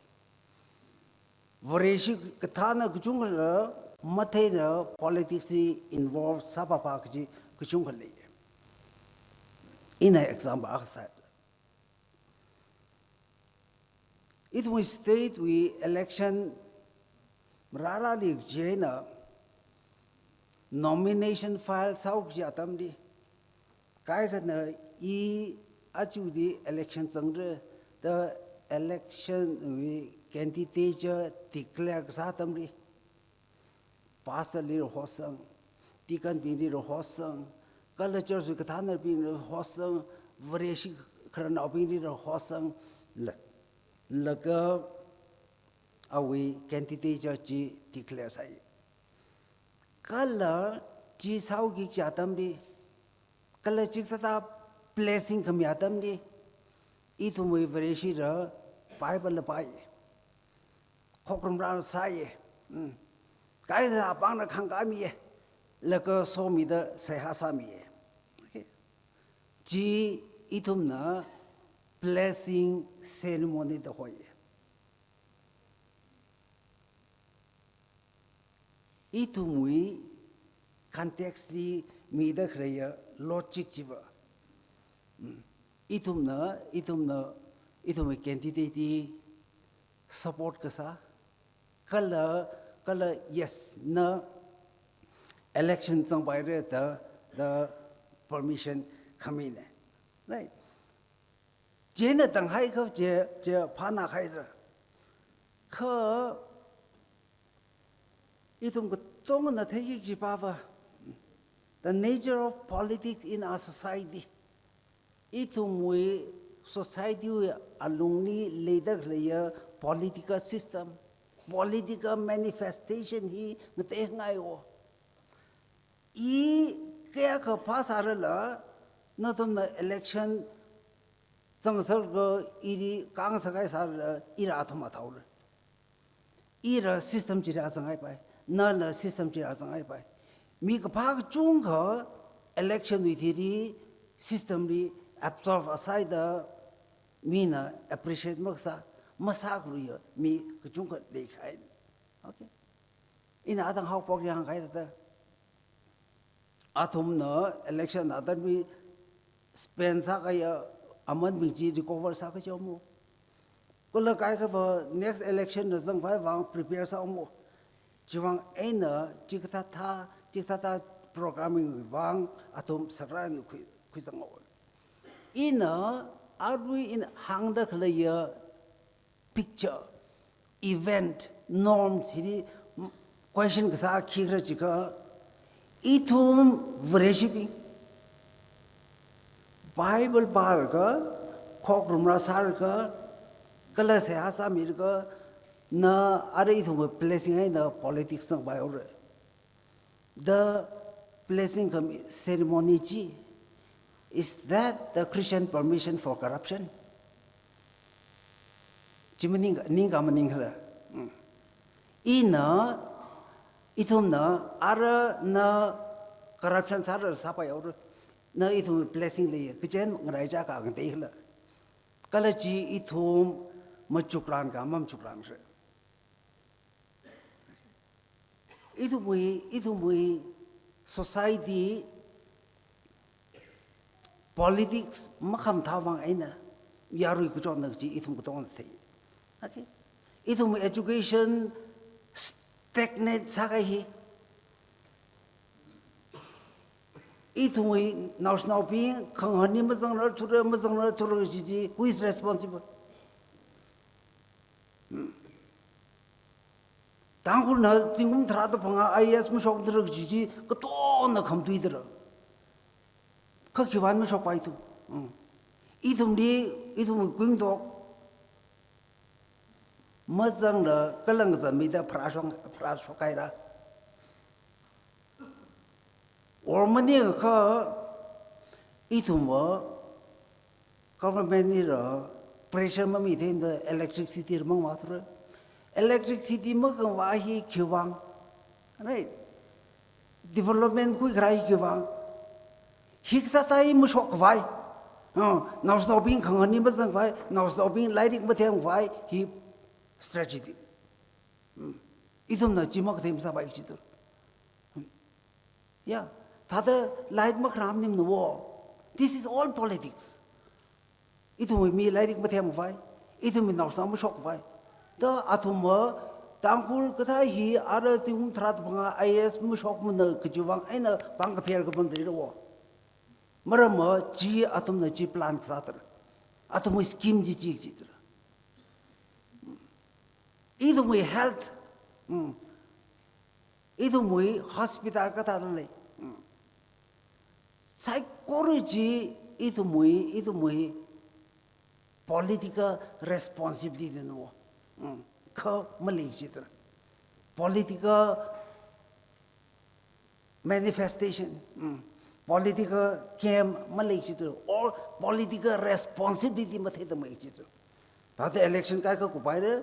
Vareshi kathāna kachungkhala matheina politics li involve sāphāphā kachi kachungkha lei. Ina example akha sāi. Ithumwui state wui election rārāli chieina nomination file sāhaoki kachi atamli, kaikhana i aja di election zangra da election wui candidate chi declare kasā atamli, pastor li hosang, deacon bingli hosang, kala church wui kathānabingli hosang, Vareshi khararnaobingli hosang, la, laga awui candidate chi declare sāi. Kala chi sāhaoki kachi atamli, kala chikathā blessing khami atamli, ithumwui Vareshila Bible la pāi, khokrum rāsai, mm, kaikhana apāngna khangkāmi, laga somida seihā sāmi. Okay. Chi ithumna blessing ceremony da hoi. Ithumwui context li mida khaleiya logic chiva, mm, ithumna, ithumna, ithumwui candidate li support kasā, kala, kala yes, na election zangpaira da, da permission khamina. Right? Chieina tanghai kha chi, chi phānā haira. Kha ithum katongana theiki kachi pava, the nature of politics in our society. Ithumwui society wui alungli leida khaleiya political system, political manifestation hi ngateingaiwo. I kayākha phāsārala, nathumna election zangserlaga ili kang sakai sārala, ila athum athao lei. Ila system chila zanghaipai, nala system chila zanghaipai. Mi kaphā kachungkha election wui thili, system li absorb sāhaida mina appreciate makasā, masākhaluiya mi kachungkha leikahai. Okay. Ina atang haophok yang hāngkahai thāda, athumna election atamli spend sākahaiya amanbing chi recover sākahai chi omo. Kala kaikhava next election na zangkhavai vang prepare sā omo. Chiwuivang eina chikathā thā, chikathā thā programming vang athum sakrān khui, khuizang haowa. Ina arui ina hāngda khaleiya picture, event, norms hili question kasā khikhala jiakha, ithum Vareshibing Bible pālaga, khokrum rāsālaga, kala seihā sāmilaga, na ara ithumwui blessing eina politics zangpai haora. The blessing cum ceremony chi, is that the Christian permission for corruption? Chi maning, ningka maningkhala. Mm. Ina, ithumna, ara na corruption sāra sāpai haora. Na ithum blessing lei, kachen ngarai chaka ngateikhala. Kala chi ithum machukran ka mamachukran khala. Ithumwui, ithumwui society, politics makhamathā vang eina yarui kachonna chi ithum katongna thei. Okay? Ithumwui education stagnate sākahai hi. Ithumwui naoshinaobing khangahān hi mazangrar thura, mazangrar thura kaji chi, who is responsible? Hmm. Tangkhulna zingkum tharāda phangā I A S mashokthura kaji chi, katongna khamatuithura. Kha khiwuivang mashokpai ithum? Hmm. Ithumli, ithumwui kuingatok mazangla kala ngazanmida pharāshok, pharāshok haira. Or maningakha ithumva government lila pressure mamitheimada electricity la mangvāthura. Electricity makangvā hi khiwuivang? Right? Development khuikharā hi khiwuivang, hikathā thāda mashok khavai, uh, naoshinaobing khangahān hi mazang khavai, naoshinaobing lairik mathemkhavai, hi strategy. Hmm. Ithumna chi makathei masāpai chi tu. Hmm. Ya, thāda lairik makharam nim na wo. This is all politics. Ithumwui mi lairik mathemkhavai, ithumwui naoshinao mashok khavai. Da athumva Tangkhul kathā hi ara zingkum tharāda phangā I A S mashokmana kajiwui vang eina pāng kapher kapam rira wo. Maramva chi athumna chi plan kasā tara. Athumwui scheme chi chi chi tara. Ithumwui health, mm, ithumwui hospital kathāda lei, mm, saikora chi ithumwui, ithumwui political responsibility na wo. Mm, kha malei chi tara. Political manifestation, mm, political game malei chi tu, or political responsibility matheida mai chi tu. Thāda election kaikha kupaira,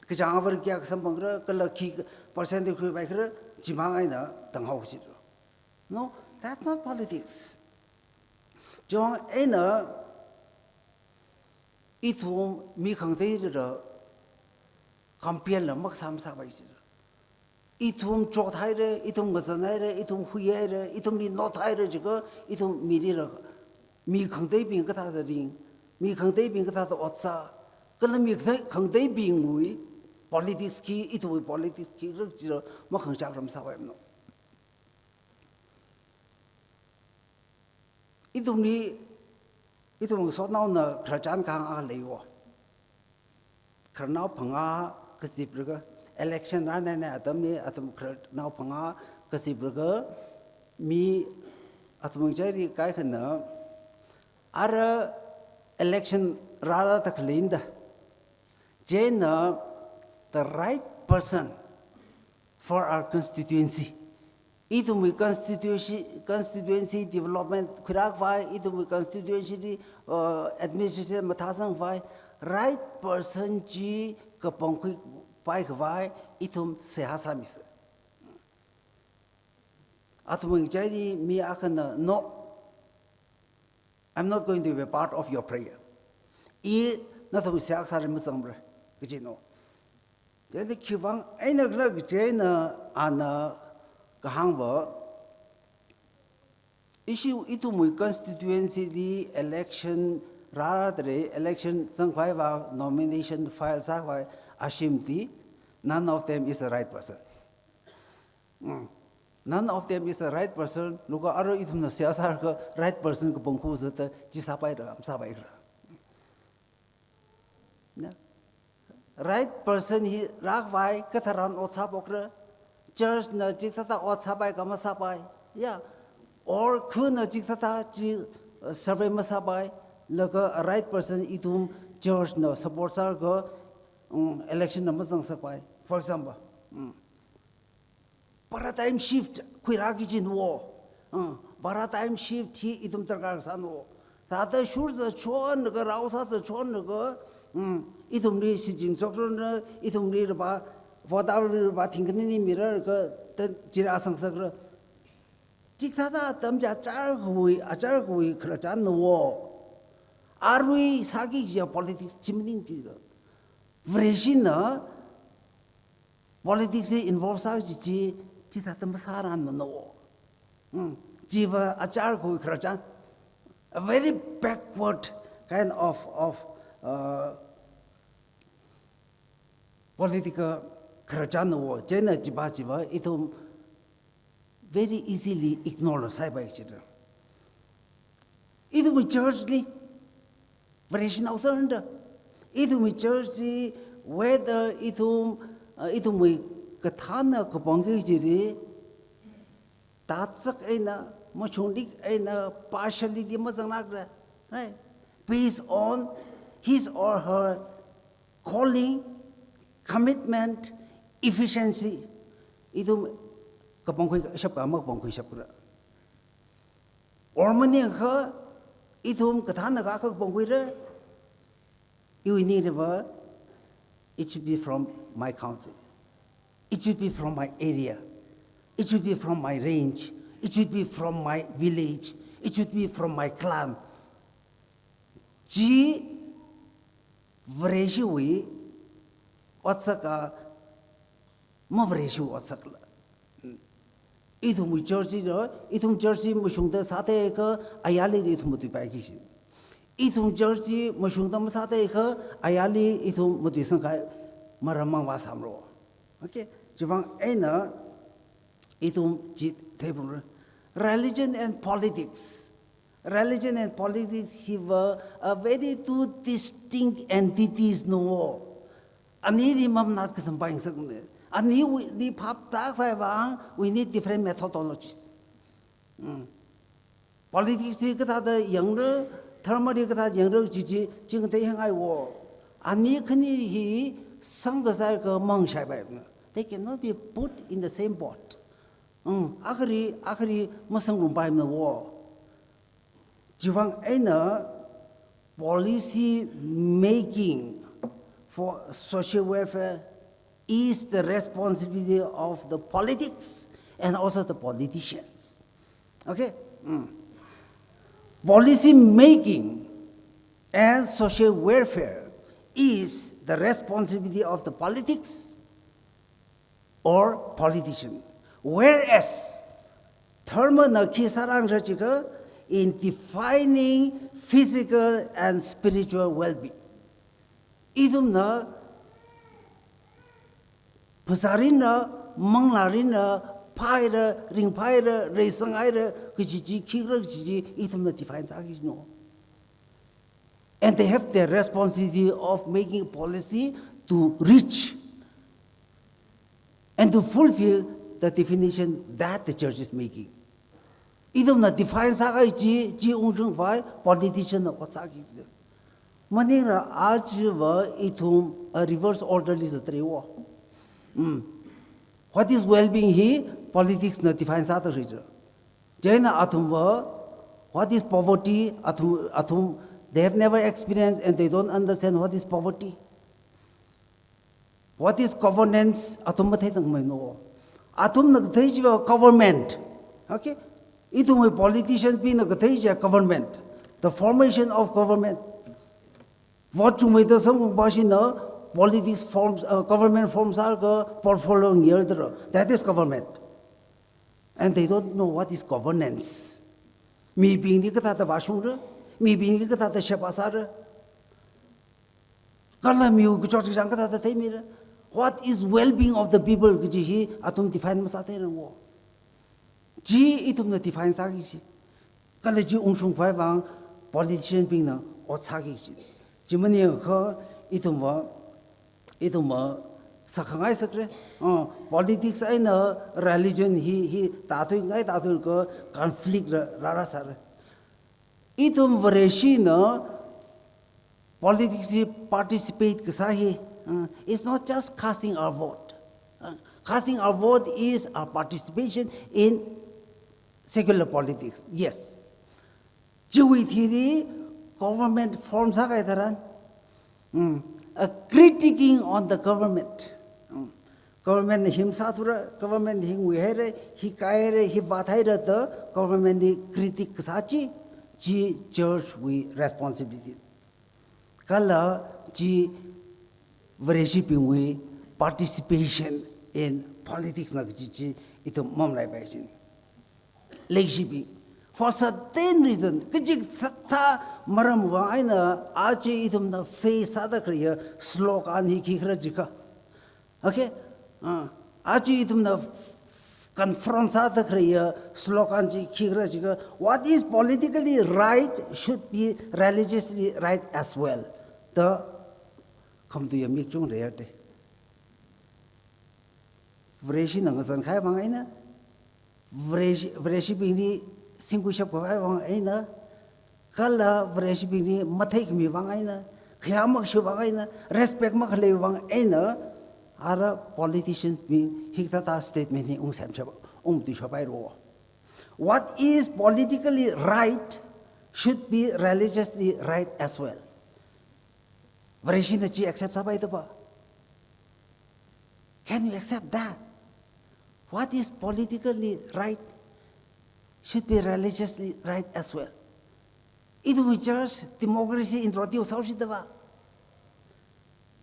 kachāng avar kayākha samphangra, kala khi percent khuipaikra, chimang eina tanghao chi tu. No, that's not politics. Chong eina ithum mi khangateira compare la makasā masāpai chi. Ithum chothaira, ithum ngazanhaira, ithum huihaira, ithumli nothaira jiakha, ithum mirira, mi khangateibing kathāda ring, mi khangateibing kathāda ot sā, kala mi khangatei, khangateibingwui politics khi, ithumwui politics khi, rak jira, makhangachāk ram sāpaimana. Ithumli, ithum ngasotnaona khararchan kahāng akha lei wo. Khararnao phangā kazipraga, election rānai nai atamli athum khararnao phangā kazipraga, mi athum ngachaili kaikhana, ara election rāra da khalei da. Chieina the right person for our constituency. Ithumwui constituency, constituency development khuirā khavai, ithumwui constituency li, uh, administration mathāsang khavai, right person chi kapangkhuipai khavai, ithum seihā sāmisa. Athumwui ngachaili mi akhana, no, I'm not going to be a part of your prayer. I nathum seihā sāli mazangmara, kaji no. Chieina khiwuivang eina khala kaji eina ana kahāngva, ishi ithumwui constituency li election rāra tare, election zangkhavai va nomination file sākhavai ashimli, none of them is the right person. Mm. None of them is the right person. Laga arui ithumna seihā sālaga right person kapangkhui zata chi sāpaira, masāpaira. Na? Right person hi rākhavai katharan ot sāphokra. Church na chikathāda ot sāpai kha masāpai. Ya. Or khana chikathāda chi, uh, survey masāpai. Laga a right person ithum church na support sālaga, mm, election na mazang sāpai. For example, mm. Paradigm shift khuirāki jin wo. Uh, paradigm shift hi ithum darkar sāna wo. Thāda shur zachon laga, rao sā zachon laga, um, ithumli shichin sokra, ithumli raba, vote li raba thingkani ni mira ka, ta jira sangsakra. Chikathāda atam chi achar khui, achar khui khararchan na wo. Arui sāki kaji politics chi maningki ka. Vareshina politics li involve sā kaji chi, chithāda masārarmana wo. Hmm. Chiva achar khui khararchan. A very backward kind of, of, uh, political khararchan na wo. Chieina chiva chiva ithum very easily ignore sāpai chida. Ithumwui church li, Vareshinao sānda, ithumwui church li, whether ithum, uh, ithumwui kathāna kapangki jiri, tatsak eina, machunglik eina, partiality mazanglākra, right? Based on his or her calling, commitment, efficiency. Ithum kapangkhui shapka, makapangkhui shapkara. Or maningakha, ithum kathāna ka kapangkhuira, iwui ningli va, it should be from my council. It should be from my area. It should be from my range. It should be from my village. It should be from my clan. Chi Vareshiwui otsaka, ma Vareshiwui otsakla. Ithumwui church lo, ithum church mashungda sāda kha ayarli ithum matuipai kaji. Ithum church mashungda masāda kha ayarli ithum matuisangkahai maram mang vāsāmara. Okay? Chivang eina ithum chi theiphalungra. Religion and politics. Religion and politics hiva a very two distinct entities no. Anili mamanat kasāpai ngasakna. Anili phap tākhavai vang, we need different methodologies. Mm. Politics hi kathāda yangra, dharma hi kathāda yangra, chi chi, chi ngatei hāngngai wo. Ani khani hi sangkasai kha mangshaipaimana. They cannot be put in the same boat. Mm, akhari, akhari masangrumpaimana wo. Chivang eina policy making for social welfare is the responsibility of the politics and also the politicians. Okay? Mm. Policy making and social welfare is the responsibility of the politics or politician. Whereas, dharmana khi sārangra jiakha in defining physical and spiritual well-being. Ithumna phasā rinna, manglā rinna, phāhaira, ringphāhaira, reisanghāira, kaji chi khikhala kaji chi ithumna define sāki no. And they have the responsibility of making policy to reach and to fulfill the definition that the church is making. Ithumna define sākahai chi, chi ungshungkhavai politician na ot sāki. Maningla aja va ithum a reverse order li zatdalei wo. Mm. What is well-being hi politics na define sāda khalei. Chieina athum va, what is poverty? Athum, athum, they have never experienced and they don't understand what is poverty. What is governance? Athum matheitangmei no. Athumna kathei chiva government. Okay? Ithumwui politicians bingna kathei chiva government. The formation of government. Vote chungmeida samkaphang shina politics forms, uh, government forms sālaga portfolio ngayardalei. That is government. And they don't know what is governance. Mibingli kathāda vāshungra, mibingli kathāda sheba sāra. Kala miwui kachot kachāng kathāda theimira. What is well-being of the people kaji hi athum define masātheirang wo. Chi ithumna define sāki kaji. Kala chi ungshungkhavai vang politician bingna ot sāki kaji. Chi maningakha ithum va, ithum va sākhangai sakra. Uh, politics eina religion hi, hi tāthuingai tāthuilaga conflict rā, rāra sāra. Ithum Vareshina politics hi participate kasā hi, uh, it's not just casting our vote. Uh, casting our vote is a participation in secular politics. Yes. Chiwui thili government form sākahai tharan, mm, a critiquing on the government. Mm. Government na hi masāthura, government hi nguihaira, hi kaihaira, hi vāthaira da government li critic kasā chi, chi church wui responsibility. Kala chi Vareshibingwui participation in politics na kaji chi ithum mamalaipai jin. Leishibing, for certain reason, kachikathā maram vang eina aja ithumna face sāda khaleiya slogan hi khikhala jiakha. Okay? Ah, aja ithumna f-, f-, confront sāda khaleiya slogan chi khikhala jiakha, what is politically right should be religiously right as well. Da khamatuiya mik chungda leiyade. Vareshina ngazankahai vang eina, Vareshi, Vareshibingli singkuishap kahai vang eina, kala Vareshibingli matheikhami vang eina, khayā makashi vang eina, respect makhalei vang eina, ara politicians bing hikathā statement hi ungsemshap, ungtuishappai ro. What is politically right should be religiously right as well. Vareshina chi accept sāpaida pa. Can you accept that? What is politically right should be religiously right as well. Ithumwui church democracy introduce haoshida va.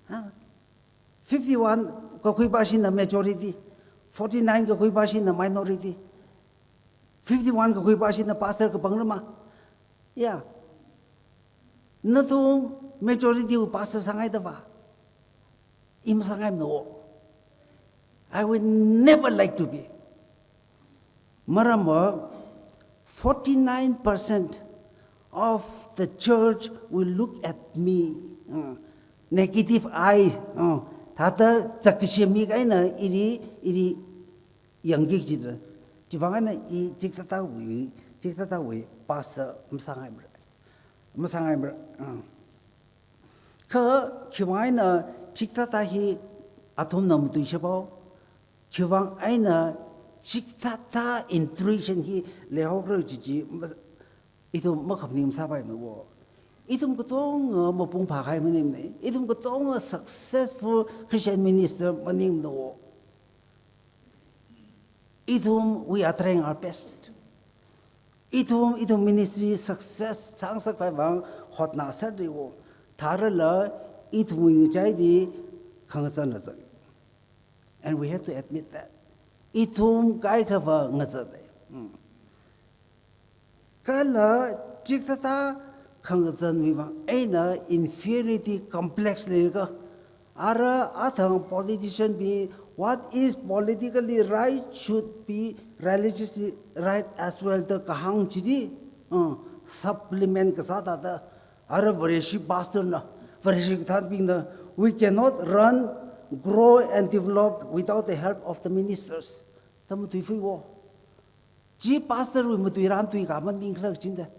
Ha? Fifty-one kakhuipāshina majority, forty-nine kakhuipāshina minority, fifty-one kakhuipāshina pastor kapangrama. Ya. Nathum majority wui pastor sāngaida va. I masāngaimana o. I would never like to be. Maramva, forty-nine percent of the church will look at me, uh, negative eye, uh, thāda zakashemi kahaina ili, ili yangki jidra. Chivang eina i chithāthāwui, chithāthāwui pastor masāngaimara. Masāngaimara. Uh. Kha khiwui vang eina chithāthā hi athumna matuishapao? Khiwui vang eina chithāthā intuition hi leihaokhala kaji chi ma-, ithum makhaning masāpaimana o. Ithum katonga mapung phākahai maningmana. Ithum katonga successful Christian minister maningmana o. Ithum, we are trying our best. Ithum, ithum ministry success sāngasakkhavai vang hotnāserda lei o. Tharala ithumwui ngachaili khangazanna zang. And we have to admit that. Ithum kaikhava ngazanna. Hmm. Kala chithāthā khangazanwui vang eina inferiority complex leilakha, ara athang politician bing, what is politically right should be religiously right as well da kahāng chili, uh, supplement kasā thāda, ara Vareshi pastor na, Vareshi kathānbingna, we cannot run, grow and develop without the help of the ministers. Da matuifui o. Chi pastor wui matuiran tuikāman bing khala jida.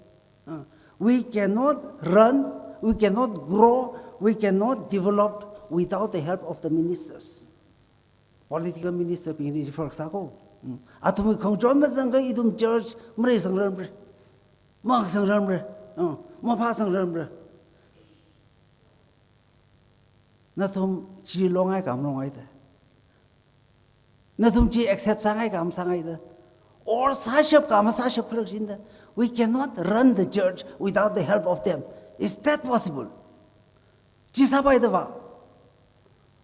Uh, we cannot run, we cannot grow, we cannot develop without the help of the ministers. Political minister bingli refer sāko. Mm. Athumwui khangachon mazangakha ithum church mareisangrarmara. Masangrarmara. Uh, maphāsangrarmara. Nathum chi longai ka malongaida? Nathum chi accept sāngai ka masāngaida? Or sāshap ka masāshap khala jida? We cannot run the church without the help of them. Is that possible? Chi sāpaida va?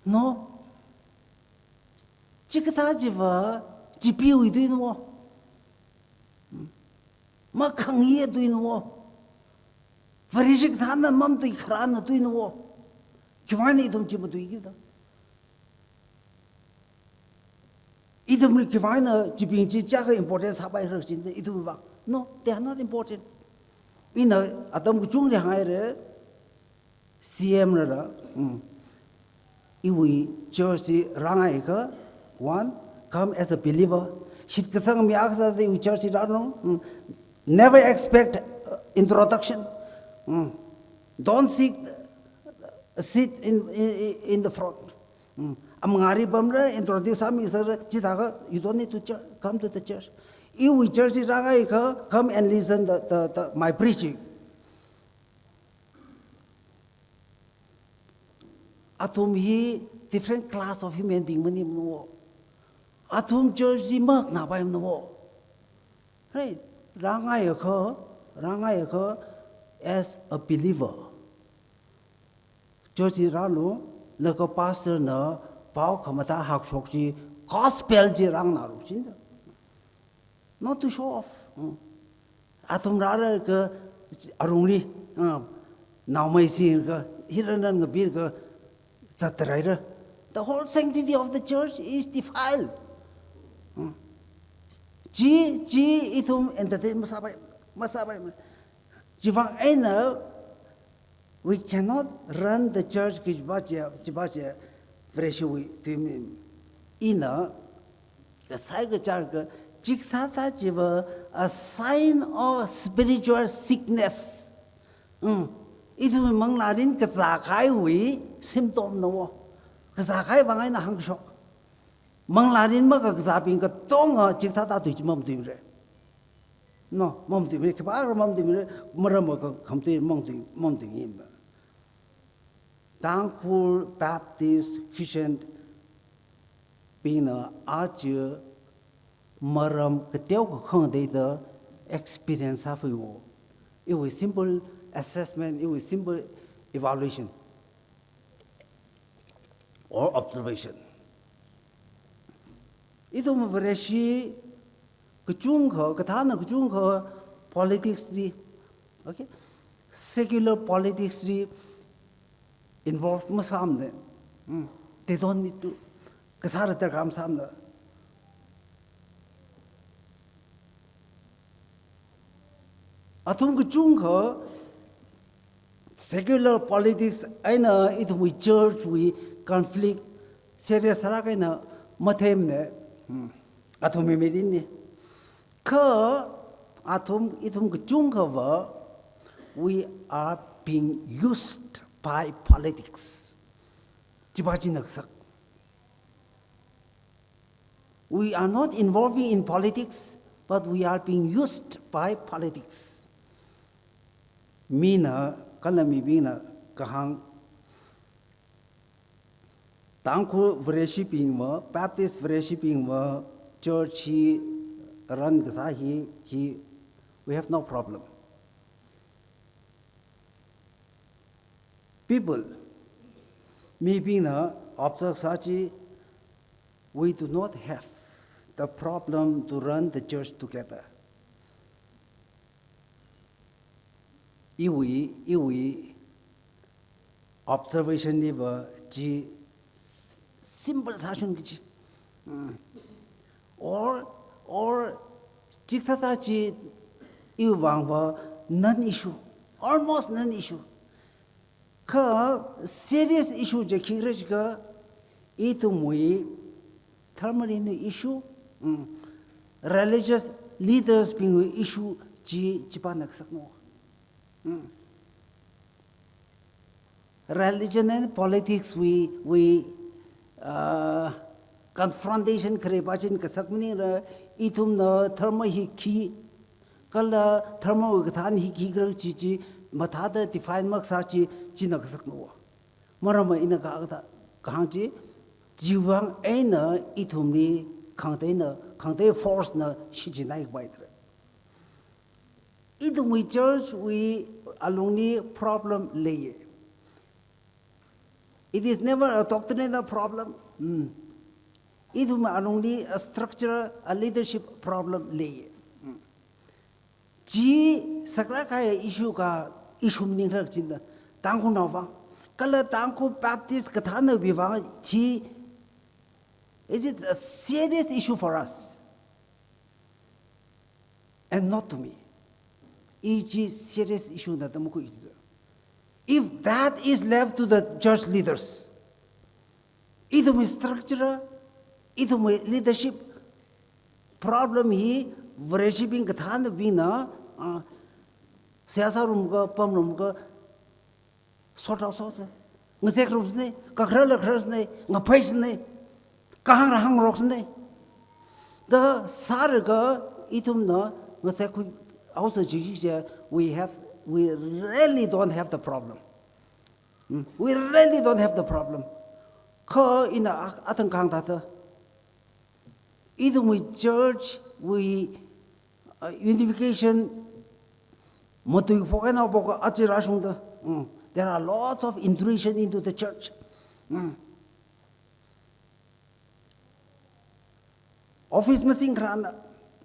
No. Chikathā chiva, chipiwui tuina o. Makhangi tuina o. Vareshi kathānna mamatui kharāna tuina o. Khiwui vang eina ithum chi matuiki da? Ithumli khiwui vang eina chibing chi chiyākha important sāpai khala jida ithum vang? No, they are not important. Ina atam kachungli hānghaira, C M rala, mm, iwui church li rāngaiakha, one, come as a believer. Shitkasang mi akha sāda iwui church li rālu. Mm. Never expect, uh, introduction. Mm. Don't seek a seat in, in, in the front. Mm. Amangāli pamra, introduce sāmisera, chithākha, you don't need to church, come to the church. Iwui church li rāngaiakha, come and listen the, the, the, my preaching. Athum hi different class of human being maningmana o. Athum church li makhanāpaimana o. Right? Rāngaiakha, rāngaiakha as a believer. Church li rālu, laga pastor na pao khamathā hakshok chi, gospel chi rānganālu jida. Not to show off. Hmm. Athum rālaga arungli, ah, naomei singlaga, hila nana ngabirlaga, zatda leira. The whole sanctity of the church is defiled. Hmm. Chi, chi ithum entertain masāpai, masāpai. Chivang eina, we cannot run the church kajiva chi, chiva chi, Vareshiwui tui mi. Ina, kasai kachar ka, chikathāthā chiva a sign of spiritual sickness. Mm. Ithum manglārin kazā kahaiwui symptom na o. Kazā kahai vang eina hāngkashok. Manglārin makakazābing katonga chikathāthā tui chi mamatuimara. No, mamatuimara, khipākha mamatuimara, maramva khamatui mamatui, mamatuingaimara. Tangkhul Baptist Christian bingna aja maram kateokha khangateida experience sāfai wo. Iwui simple assessment, iwui simple evaluation or observation. Ithum Vareshi kachungkha, kathāna kachungkha politics li, okay? Secular politics li involve masāmana. Hmm. They don't need to. Kasāra darkar masāmana. Athum kachungkha secular politics eina ithumwui church wui conflict serious sālāk eina matheimana. Hmm. Athumwui mirinli. Kha athum, ithum kachungkhava, we are being used by politics. Chiva china kasak. We are not involving in politics, but we are being used by politics. Mina, kala mibingna kahāng, Tangkhul Vareshibingva, Baptist Vareshibingva, church hi run kasā hi, hi, we have no problem. People, mibingna observe sā chi, we do not have the problem to run the church together. Iwui, iwui observation liva chi s-, simple sāshun kachi. Mm. Or, or chikathā chi iwui vangva non-issue, almost non-issue. Kha serious issue chi khikhala jiakha ithumwui dharma rinwui issue, mm, religious leaders bingwui issue chi, chipana kasakna. Mm. Religion and politics wui, wui, uh, confrontation khare pāchin kasak maningla, ithumna dharma hi khi, kala dharmawui kathān hi khikhala chi chi, mathāda define makasā chi, china kasakna. Maramva ina kathā, kahāng chi, chiwui vang eina ithumli khangateina, khangatei force na shichinhaikapai tara. Ithumwui church wui alungli problem leiya. It is never a doctrinal problem. Hmm. Ithum alungli a structural, a leadership problem leiya. Hmm. Chi saklāk kahai issue ka issue maningla kajina. Tangkhulnaowui vang. Kala Tangkhul Baptist kathānabingwui vang chi, is it a serious issue for us? And not to me. I chi serious issue na da makhuiya. If that is left to the church leaders, ithumwui structure, ithumwui leadership problem hi Vareshibing kathānabingna, ah, seihā sārum ka, pamrum ka, sort out sort. Ngazekrumsana, kakhararla khararasana, ngapaisana, kahāngra hāngrokasana. Da sālaga ithumna ngazekkhui, outside chi chi, we have, we really don't have the problem. Hmm? We really don't have the problem. Kha ina a-, athang kahāng thāda, ithumwui church wui, uh, unification matuiphoka eina phoka aja rāshungda. Mm. There are lots of intrusion into the church. Mm. Office masingkharāna,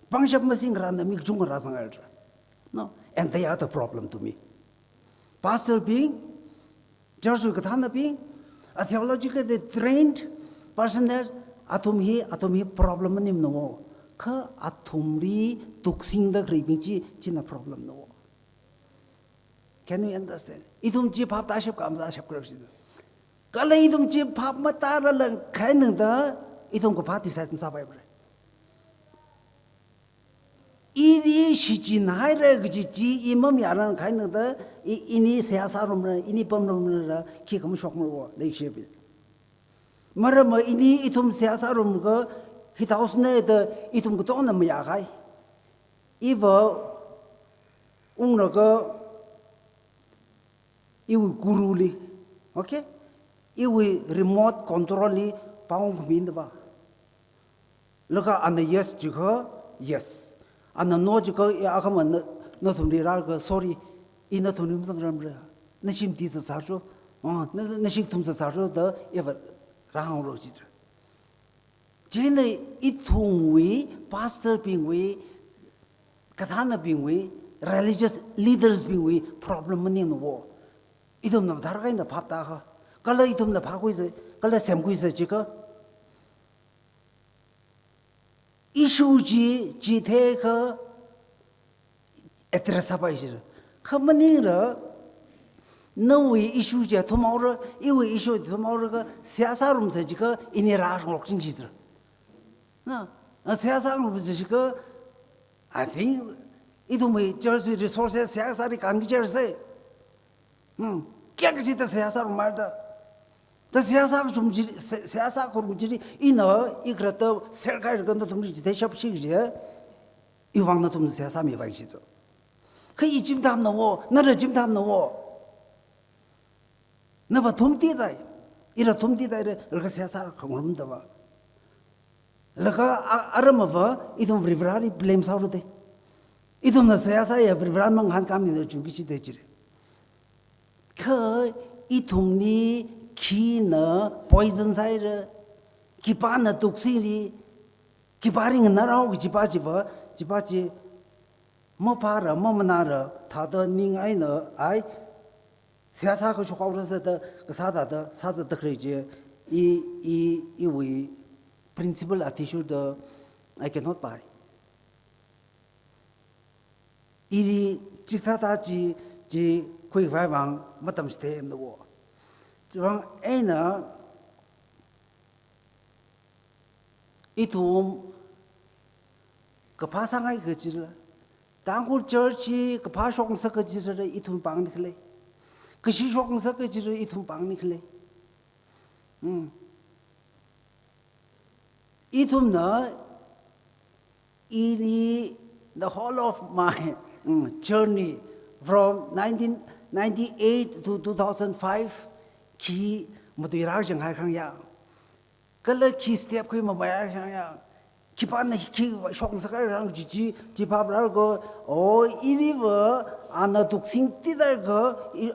pangshap masingkharāna, mi kachungkha rāzanghaira. No, and they are the problem to me. Pastor bing, church wui kathānabing, a theologically trained personnel, athum hi, athum hi problem maningmana wo. Kha athumli tuksingda khareibing chi, china problem na wo. Can you understand? Ithum chi phap tāshap ka matāshap khala jida. Kala ithum chi phap matālala khainangda, ithum kaphā decide masāpaimara. Ili shichinhaira kaji chi i mamayāla khainangda, i, ini seihā sārumra, ini pamrumra, khikha mashokmara wo, leikashiya bing. Maramva ini ithum seihā sārum ka, hithāosana da ithum katongana mayākahai. Iva unglaga iwui guru li, okay? Iwui remote control li pāung khami da va. Laga ana yes jiakha, yes. Ana no jiakha, ya akhama na, nathumli rālaga, sorry, i nathumli mazangramra. Nashi mati sāsācho. Ah, na, na, nashi kathum sāsācho da, iva rāhāngra jida. Chieina ithumwui, pastor bingwui, kathānabingwui, religious leaders bingwui problem maningna wo. Ithumna mathālāk eina phap tākha. Kala ithumna phākhuisa, kala semkhuisa jiakha. Issue chi, chi theiakha address sāpai jira. Kha maningla, nawui issue chi athum haora, iwui issue athum haora kha, seihā sārumsa jiakha, ini rāngarok ching jira. Na, a seihā sārumsa jiakha, I think, ithumwui church wui resources seihā sāli kānki jira sai. Hmm, kayākha chida seihā sārum marda. Da seihā sākachum chili, se-, seihā sākharum chili, ina, ikrata, serkai rākanda nathumli chithei shapshi kaji, iwui vang nathum seihā sāmipai jida. Kha i chimthamna wo, nala chimthamna wo. Nava thumti tai, ila thumti tai re, laga seihā sākhangarum dava. Laga a-, aramava, ithum Varivarali blame sāhaora de. Ithumna seihā sāya Varivara mangahānkāmina chungki chida jira. Kha ithumli khina poison sāhaira, khipāna tuksingli, khipāli nganārao kajipa chiva, chipa chi maphāra, mamanāra, thāda ning eina, ai, seihā sākashok haora sāda, kasā thāda, sāda takre je, i, i, iwui principle athishurda, I cannot buy. Ili chithāda chi, chi khuikhavai vang matamchitheimana wo. Chivang eina ithum kaphā sāngai kajila, Tangkhul church hi kaphā shokngasak kajila ithum pāngni khalei. Kashi shokngasak kajila ithum pāngni khalei. Hmm. Ithumna, ini, the whole of my, mm, journey from nineteen ninety-eight to two thousand five, khi matuirā shanghai khangyang. Kala khi step khui mamai khangyang. Khipāna khi shokngasak khangyang chi chi, chi phap rālaga, oh, iniva, ana tuksing tida kha, i,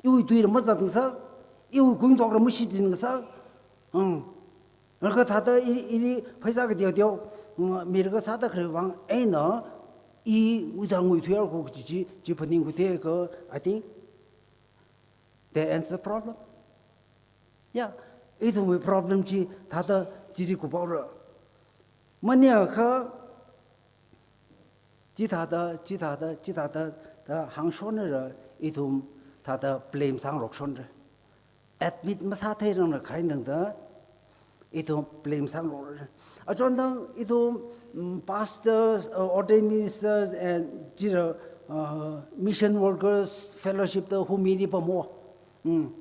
iwui tuila mazatngasak, iwui kuingathokla mashichin ngasak. Hmm. Laga thāda i, ili pheisā kateo teo, hmm, milaga sāda khalei vang eina, iwui thang ngui thuiya ko chi chi, chi phaning khuthei kha, I think that ends the problem. Ya, ithumwui problem chi thāda chili kuphaora. Maningakha, chithāda, chithāda, chithāda, da hāngshonra ithum thāda blame sāngarokshonra. Admit masātheirangla khainangda, ithum blame sāngarokra. Achondang ithum, mm, pastors, uh, ordained ministers, and chila, uh, mission workers, fellowship da humili pamo. Mm.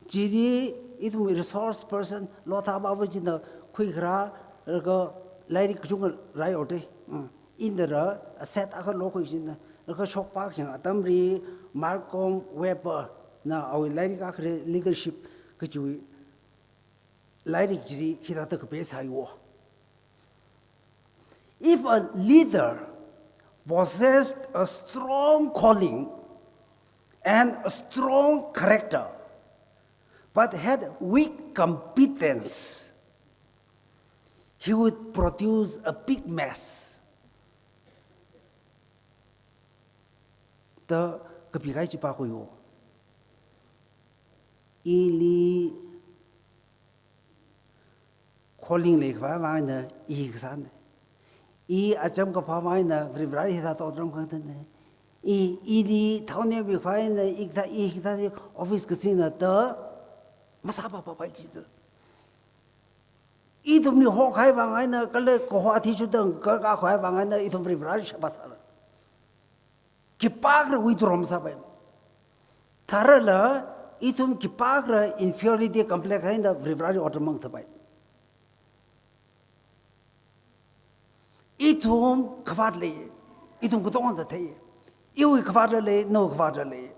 Chili ithum resource person, lotha baba china khuikharā, laga lairik kachungkha rai orde. Mm. Indara asset akha lokhui china, laga shokpa khayang atamli Malcolm Webber na awui lairik akhare Leadership kajiwui lairik chili hithāda kape sāi wo. If a leader possessed a strong calling and a strong character, but had weak competence, he would produce a big mess. Da kapi kahai chi pākhui wo. Ili calling leikhavai vang eina i kasāna. I acham kaphā vang eina Varivarali hithāda otram khangateiya. I, ili thaone mikhavai eina i kathā, i kathā office kasingna da masāpapapai jida. Ithumli hokhai vang eina, kala kaho athishurda ngarākahai vang eina, ithum Varivarali sheba sāra. Khipākhala withdraw masāpai. Tharala, ithum khipākhala inferiority complex eina Varivarali otram mangathapai. Ithum khavāt lei, ithum katongana thei. Iwui khavātla lei, nawui khavātla lei.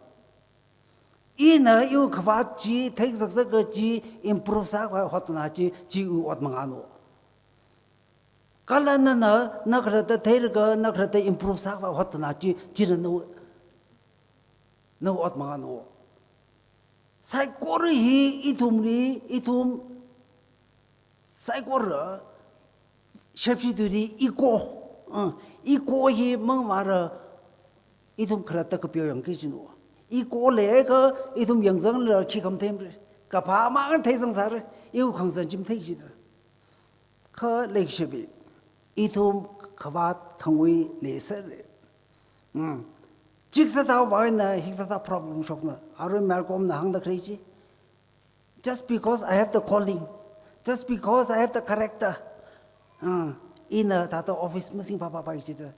Ina iwui khavāt chi, theisak saka chi, improve sākhavai hotna chi, chiwui ot mangāna. Kala nana, na khalatta theilaga, na khalatta improve sākhavai hotna chi, china na, na ot mangāna. Saikora hi ithumli, ithum saikora shepshi tuili ego, uh, ego hi mangmara ithum khalatta kapeo yangki jinu. Ego leiakha ithum yangzangla khi khamathei mara. Kaphā mang theizangsāra, iwui khangazan chi matheiki jida. Kha leikashiva, ithum khavāt khangui leisera. Hmm. Chikathā vāna, hikathā problem shokna. Arui Malcolmna hāngda khalei chi. Just because I have the calling, just because I have the character, ah, ina thāda office masingpapa pai jida.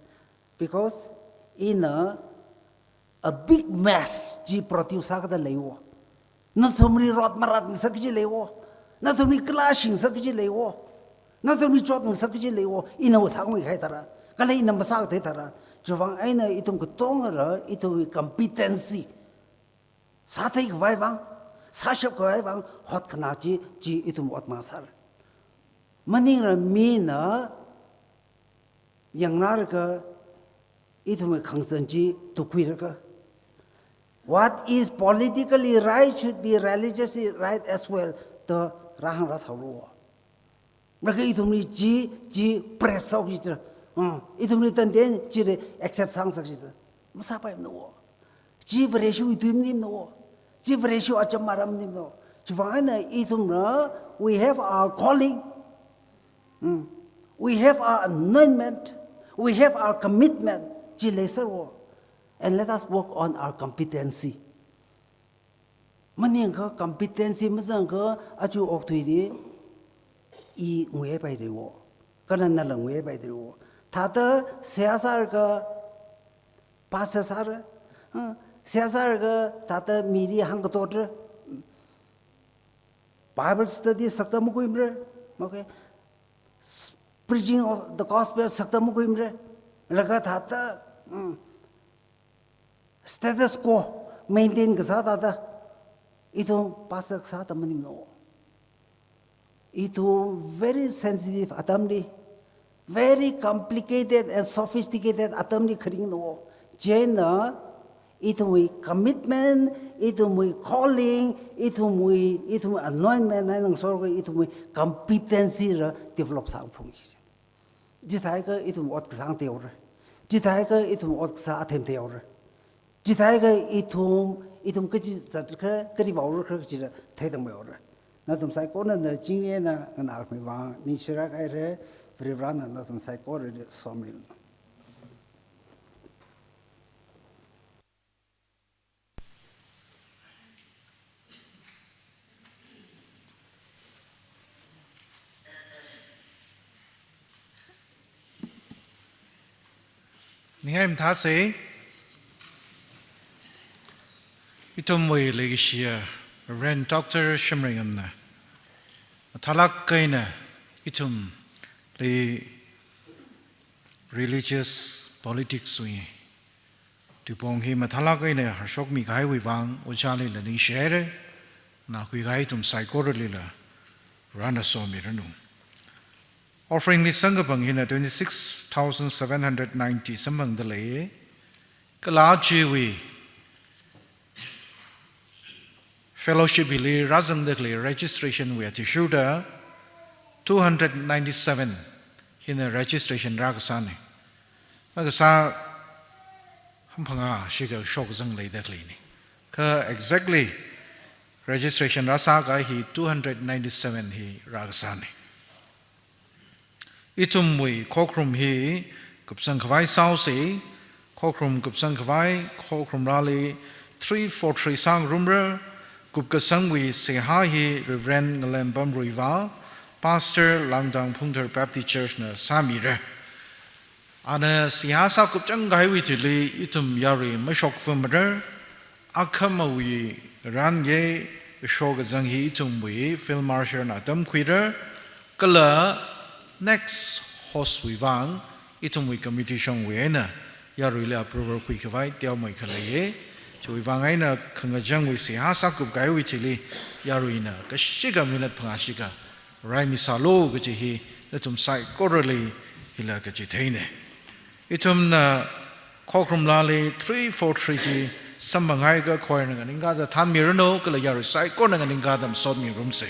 Because ina a big mess chi produce sākada leiwo. Nathumli rot maratngasak kaji leiwo. Nathumli kala shingsak kaji leiwo. Nathumli chotngasak kaji leiwo. Ina sāngui kahai tharan, kala ina masākathei tharan. Chiwuivang eina ithum katongara, ithumwui competency sātheikhavai vang, sāshapkhavai vang hotkhanā chi, chi ithum ot masāra. Maningla mina yangngaraka, ithumwui khangazan chi tukhuiraka. What is politically right should be religiously right as well, da rāhāng rāsālu. Marākha ithumli chi, chi press sāki jida. Hmm, ithumli tanden chili accept sāngasak jida. Masāpaimana. Chi Vareshiwui tui maningmana. Chi Vareshiwui acham aram maningmana. Chiwuivang eina ithumna, we have our calling. Hmm. We have our anointment. We have our commitment. Chi leisālu. And let us work on our competency. Maningakha competency mazangakha aja okathuili i nguipaira wo. Kala nala nguipaira wo. Thāda seihā sālaga pastor sāra. Hm, seihā sālaga thāda mili hāngkatotra. Bible study sakta makhuimara. Okay. S-, preaching of the gospel sakta makhuimara. Laga thāda, hm, status quo maintain kasā thāda, ithum pastor kasā atam maningmana. Ithum very sensitive atamli, very complicated and sophisticated atamli kharingna. Chieina ithumwui commitment, ithumwui calling, ithumwui, ithumwui anointment eina ngasoka ithumwui competency la develop sāphungki. Chithākha ithum ot kasā theora. Chithākha ithum ot kasā athei theora. Chithākha ithum, ithum kachi zatkhala, kali vaolakhala kachila theida maora. Nathum saikorana chingri eina nganākhami vang ningshilāk haira, Varivarana nathum saikorali somiranu. Ningai mathāsa, ithumwui leikashiya Reverend Doctor Shimrayngam na mathālāk eina ithumli religious politics wui tuipong hi mathālāk eina hāshokmi kahaiwui vang, ojālila ningshihaira, nganākhuikahai ithum saikoralila Varena somiranu. Offering li samkaphang hina twenty-six thousand seven hundred ninety samphangda lei. Kala chiwui fellowship hili rāzangda khalei registration wui athishurda two hundred ninety-seven hina registration rākasāna. Makasā hamphangā shikha shokzang leida khaleina. Kha exactly registration rāsākahai hi two hundred ninety-seven hi rākasāna. Ithumwui khokharum hi kupsang khavai sāhaosa, khokharum kupsang khavai, khokharum rali three four three sāngarumra, kupkasangwui seihā hi Reverend Ngalempam Ruivah, Pastor Langdang Phungthar Baptist Church na sāmira. Ana seihā sākupchang kahaiwui thili ithum yarui mashokfamara, akhamawui range sho kazang hi ithumwui Field Marshal na tamkhuira, kala next host wui vang ithumwui committee shongwui eina yaruili approval khuikhavai teomeikha leiya. Chiwui vang eina khangachangwui seihā sākup kahaiwui thili yaruina kashika minute phangā shikha raimisālu kaji hi nathum saikorali hila kachitheine. Ithumna khokharum laali three four three chi samphangngaiakha choirna nganingkada thānmiranu, kala yarui saikorana nganingkada masotmirumse.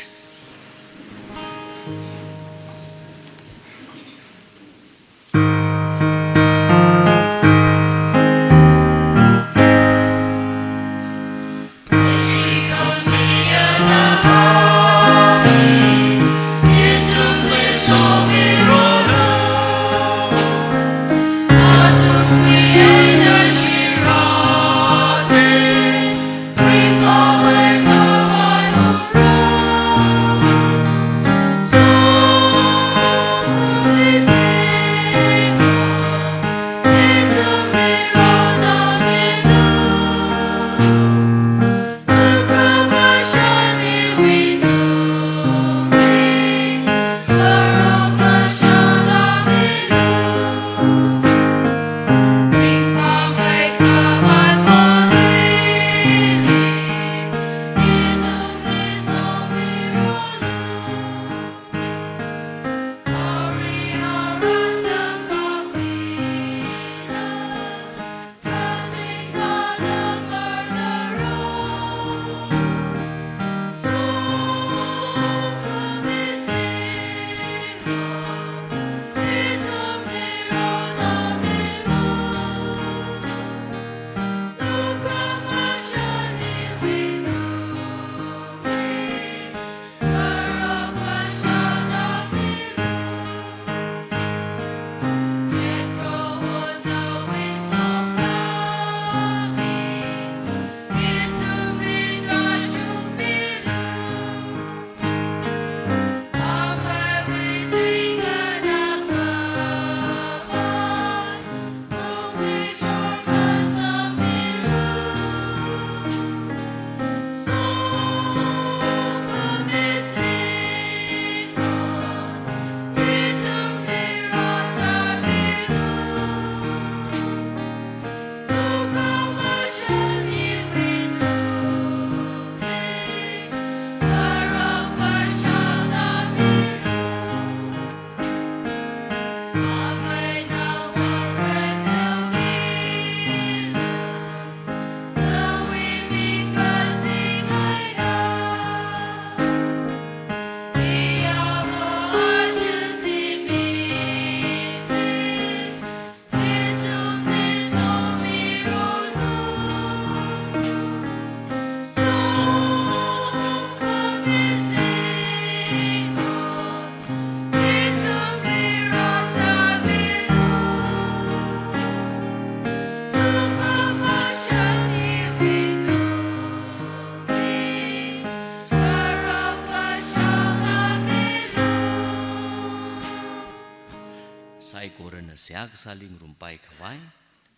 Saikorana seihā kasāli ngarumpai khavai,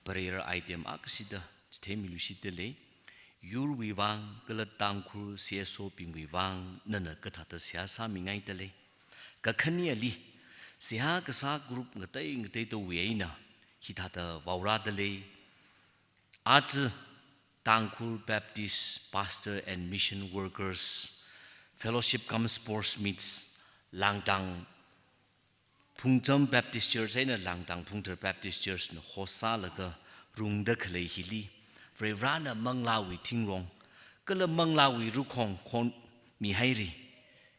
prayer item akashida chitheimilu shida lei. Yurwui vang kala Tangkhul C S O bingwui vang nana kathāda seihā sāmingaida lei. Kakhane ali, seihā kasā group ngatei ngateidawui eina hithāda vaorāda lei. Aja Tangkhul Baptist Pastor and Mission Workers Fellowship cum Sports Meets, Langdang Phungcham Baptist Church eina Langdang Phungthar Baptist Church na host sālaga rungda khalei hili, Varivarana manglāwui thingrong kala manglāwui rukhong khonmihaira.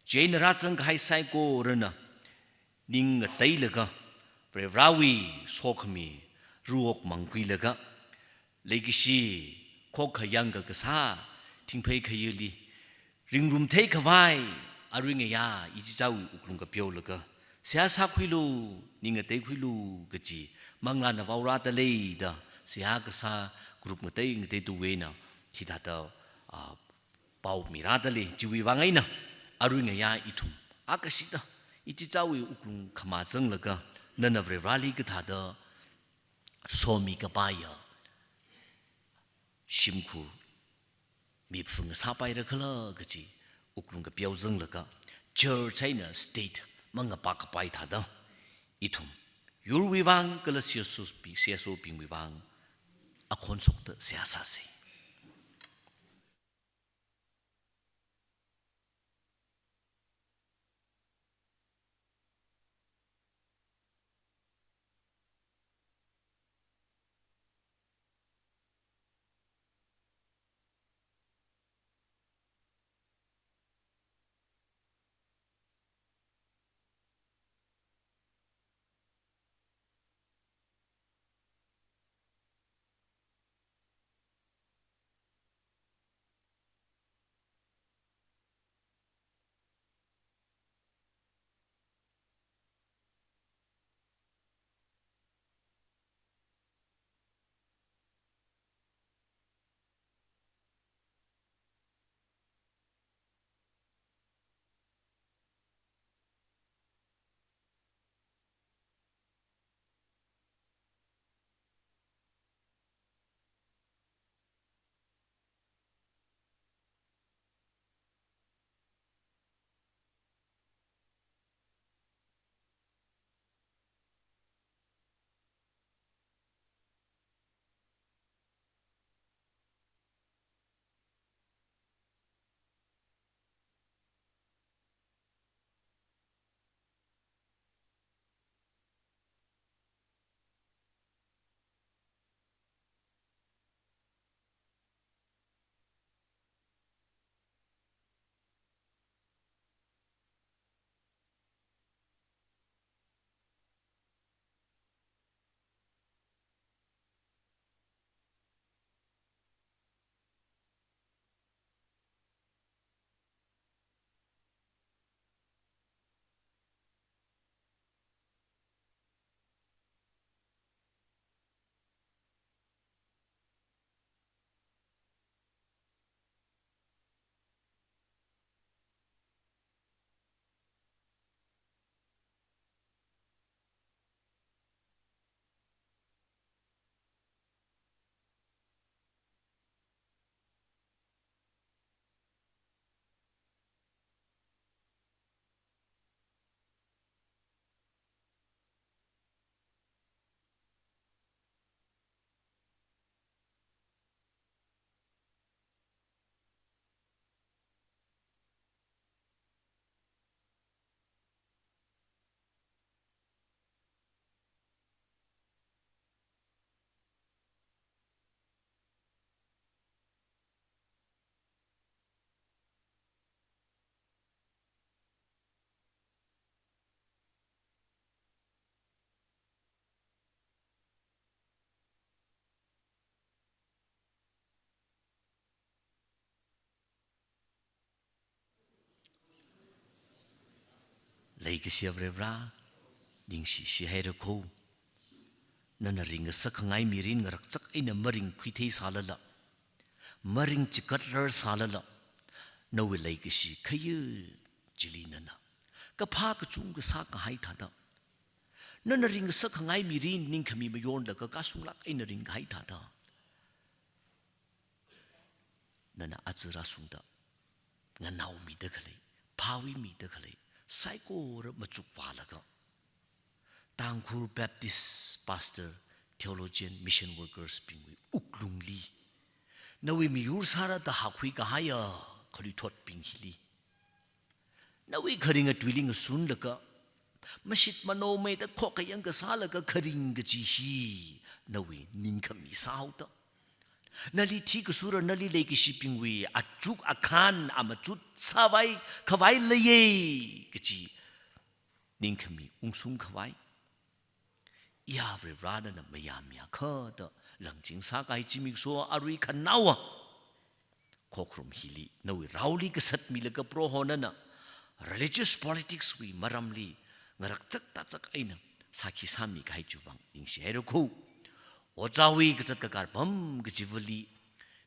Chieina rāzang kahai saikorana ning ngateilaga, Varivarawui sokhami ruok mangkhuilaga, leikashi khokkha yangkakasā thingphei khayili ringrumthei khavai, arui ngayā ichichāwui wuklung kapeolaga seihā sākhuilu, ning ngateikhuilu kaji manglāna vaorāda leida, seihā kasā group ngatei ngateidawui eina hithāda, ah, pao mirāda lei. Chiwui vang eina arui ngayā ithum akashida ichichāwui wuklung khamā zanglaga, nana Varivarali kathāda somi kapaiya shimkhur mipfung sāpaira khala kaji wuklung kapeo zanglaga, church eina state mangapa kapai thāda, ithum yurwui vang kala C S O bi-, C S O bingwui vang akhon shokda seihā sāsa. Leikashiya Varivara, ningshi shihaira kho. Nana ringngasakkhangai mirin ngarakchak eina maringkhuithei sālala, maringchigatrar sālala, nawui leikashi khayā chili nana kaphā kachungkha sākahai thāda, nana ringngasakkhangai mirin ningkhami mayonlaga kashunglāk eina ringkahai thāda, nana aja rāshungda nganaomida khalei, phāwuimida khalei saikora machukvālaga, Tangkhul Baptist Pastor, Theologian, Mission Workers bingwui wuklungli nawui miyur sāra da hakhui kahaiya khanuithotbing hili, nawui kharinga tuili ngasunlaga, mashit manaomeida khokkayang kasālaga kharing kaji hi nawui ningkhami sāhaoda, nali thikasura nali leikashibingwui achuk akhān amachut sāvai khavai leiya kaji ningkhami ungshung khavai, iya Varivara nana mayāmiakha da langching sākahai zimiksho arui khanaowa khokharum hili nawui raoli kasat milaga Proho nana religious politics wui maramli ngarakchak tāchak eina sākhi sāmikahai chiwui vang ningshihaira kho. Ojāwui kazat kakar pam kachivali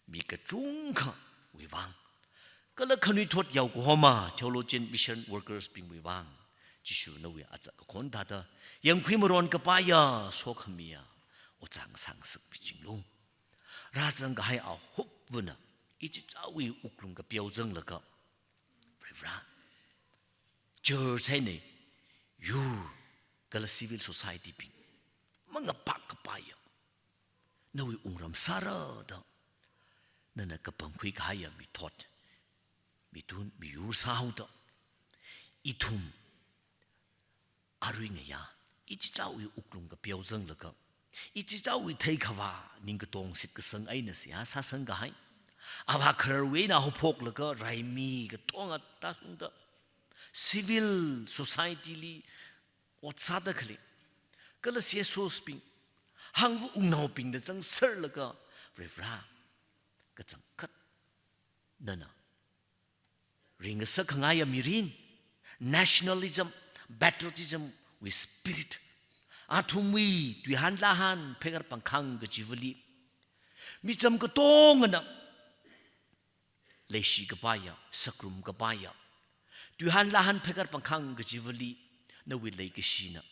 mi kachungkhawui vang, kala khanuithot yaokahoma theologian mission workers bingwui vang, Jishu nawui aja kakhon thāda yangkhui maron kapaiya sokhamiya ojā ngasā ngasakmichinglu. Rāzang kahai ahupvana ichichāwui wuklung kapeo zanglaga, Varivara, church eina yur kala civil society bing mangapak kapaiya nawui wungram sāra da nana kapangkhui kahaiya mithot, mithun, miyur sāhaoda, ithum arui ngayā ichichāwui wuklung kapeo zanglaga, ichichāwui theikhavā ningkatong shitkasang eina seihā sāsang kahai, avā khararwui eina haophoklaga raimi katonga tāshungda, civil society li ot sāda khalei, kala C S Os bing, hangva wungnaobingda zangserlaga, Varivara, kachangkhat nana ringngasakkhangai mirin, nationalism, patriotism wui spirit, athumwui tuihān lāhān pheikar pangkhang kachivali micham katongana leishi kapaiya, sakrum kapaiya, tuihān lāhān pheikar pangkhang kachivali nawui leikashina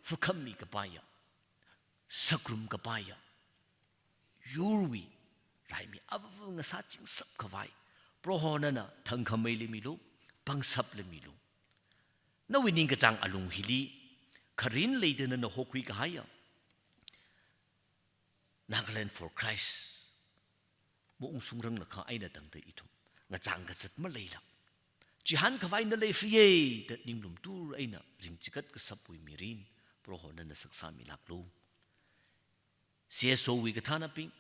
fakhammi kapaiya, sakrum kapaiya, yurwui raimi avava ngasā chingsap khavai, Proho nana thangkhamei leimilu, pangsapla milu. Nawui ningkachāng alung hili kharin leida nana hokhui kahaiya Nagaland for Christ maungshungranglakha eina tangda ithum ngachāng kazat maleila, chihān khavai nali leifiya da ninglum tur eina ringchigat kasapwui mirin Proho nana saksāmilāklu. C S O wui kathānabing,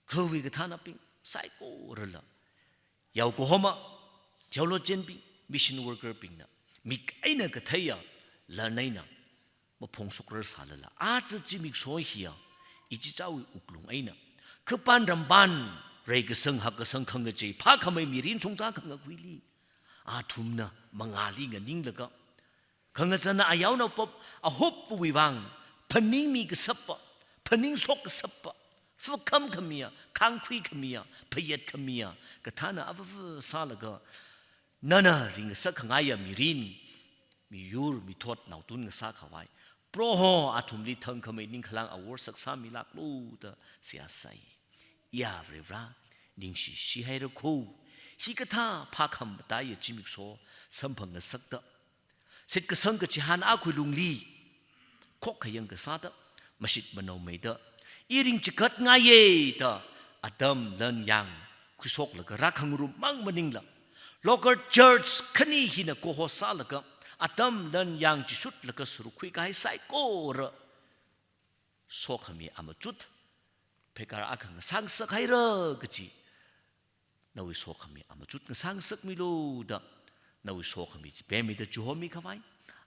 khawui kathānabing saikorala, yaokahoma theologian bing, mission worker bingna mik eina katheiya lan eina maphongshokrar sālala, aja zimiksho hiya ichichāwui wuklung eina, khipān rampān reikasang hakkasang khangachei phākhamei mirin shongza khangakwuili, athumna mangāli nganinglaga, khangazana ayaonaopap ahupwui vang phaningmi kasapa, phaningshok kasapa, fakham khamiya, khangkhui khamiya, phayat khamiya kathāna avava sālaga, nana ringsakkhangai mirin, miyur mithot naotun ngasā khavai, Proho athumli thangkhamei ningkhalang awor saksāmilāklu da seihā sai. Iya Varivara, ningshi shihaira kho. Hikathā phākhamataiya zimiksho samphang ngasakta, shitkasang kachihān akhui lungli khokkayang kasāda, mashit manaomeida, i ringchigatngaiya da atam lan yang khuishoklaga rākhangarum mang maningla, local church khani hina kaho sālaga, atam lan yang chishutlaga sārukkhui kahai saikora sokhami amachut pheikar akha ngasā ngasakhaira kaji, nawui sokhami amachut ngasā ngasakmilu da, nawui sokhami chi pemmida chihomi khavai,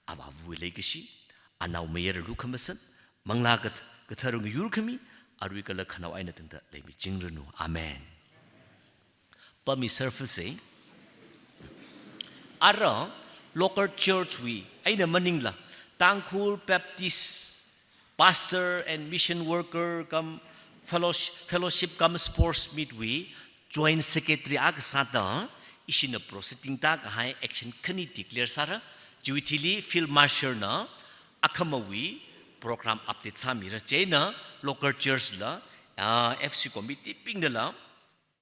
Avāvawui leikashi, Anaomayara lukhamashan, Manglā Kath-, Kathara ngayurkhami, arui kala khanao eina tangda leimichingranu. Amen. Pami surface. Ara, Local church wui eina maningla Tangkhul Baptist pastor and mission worker cum fellowship, fellowship cum sports meet wui joint secretary akha sāda ishina proceeding tākahai action khani declare sāra. Chiwui thili Field Marshal na akhamawui program update sāmira. Chieina local church la, ah, F C committee bingdala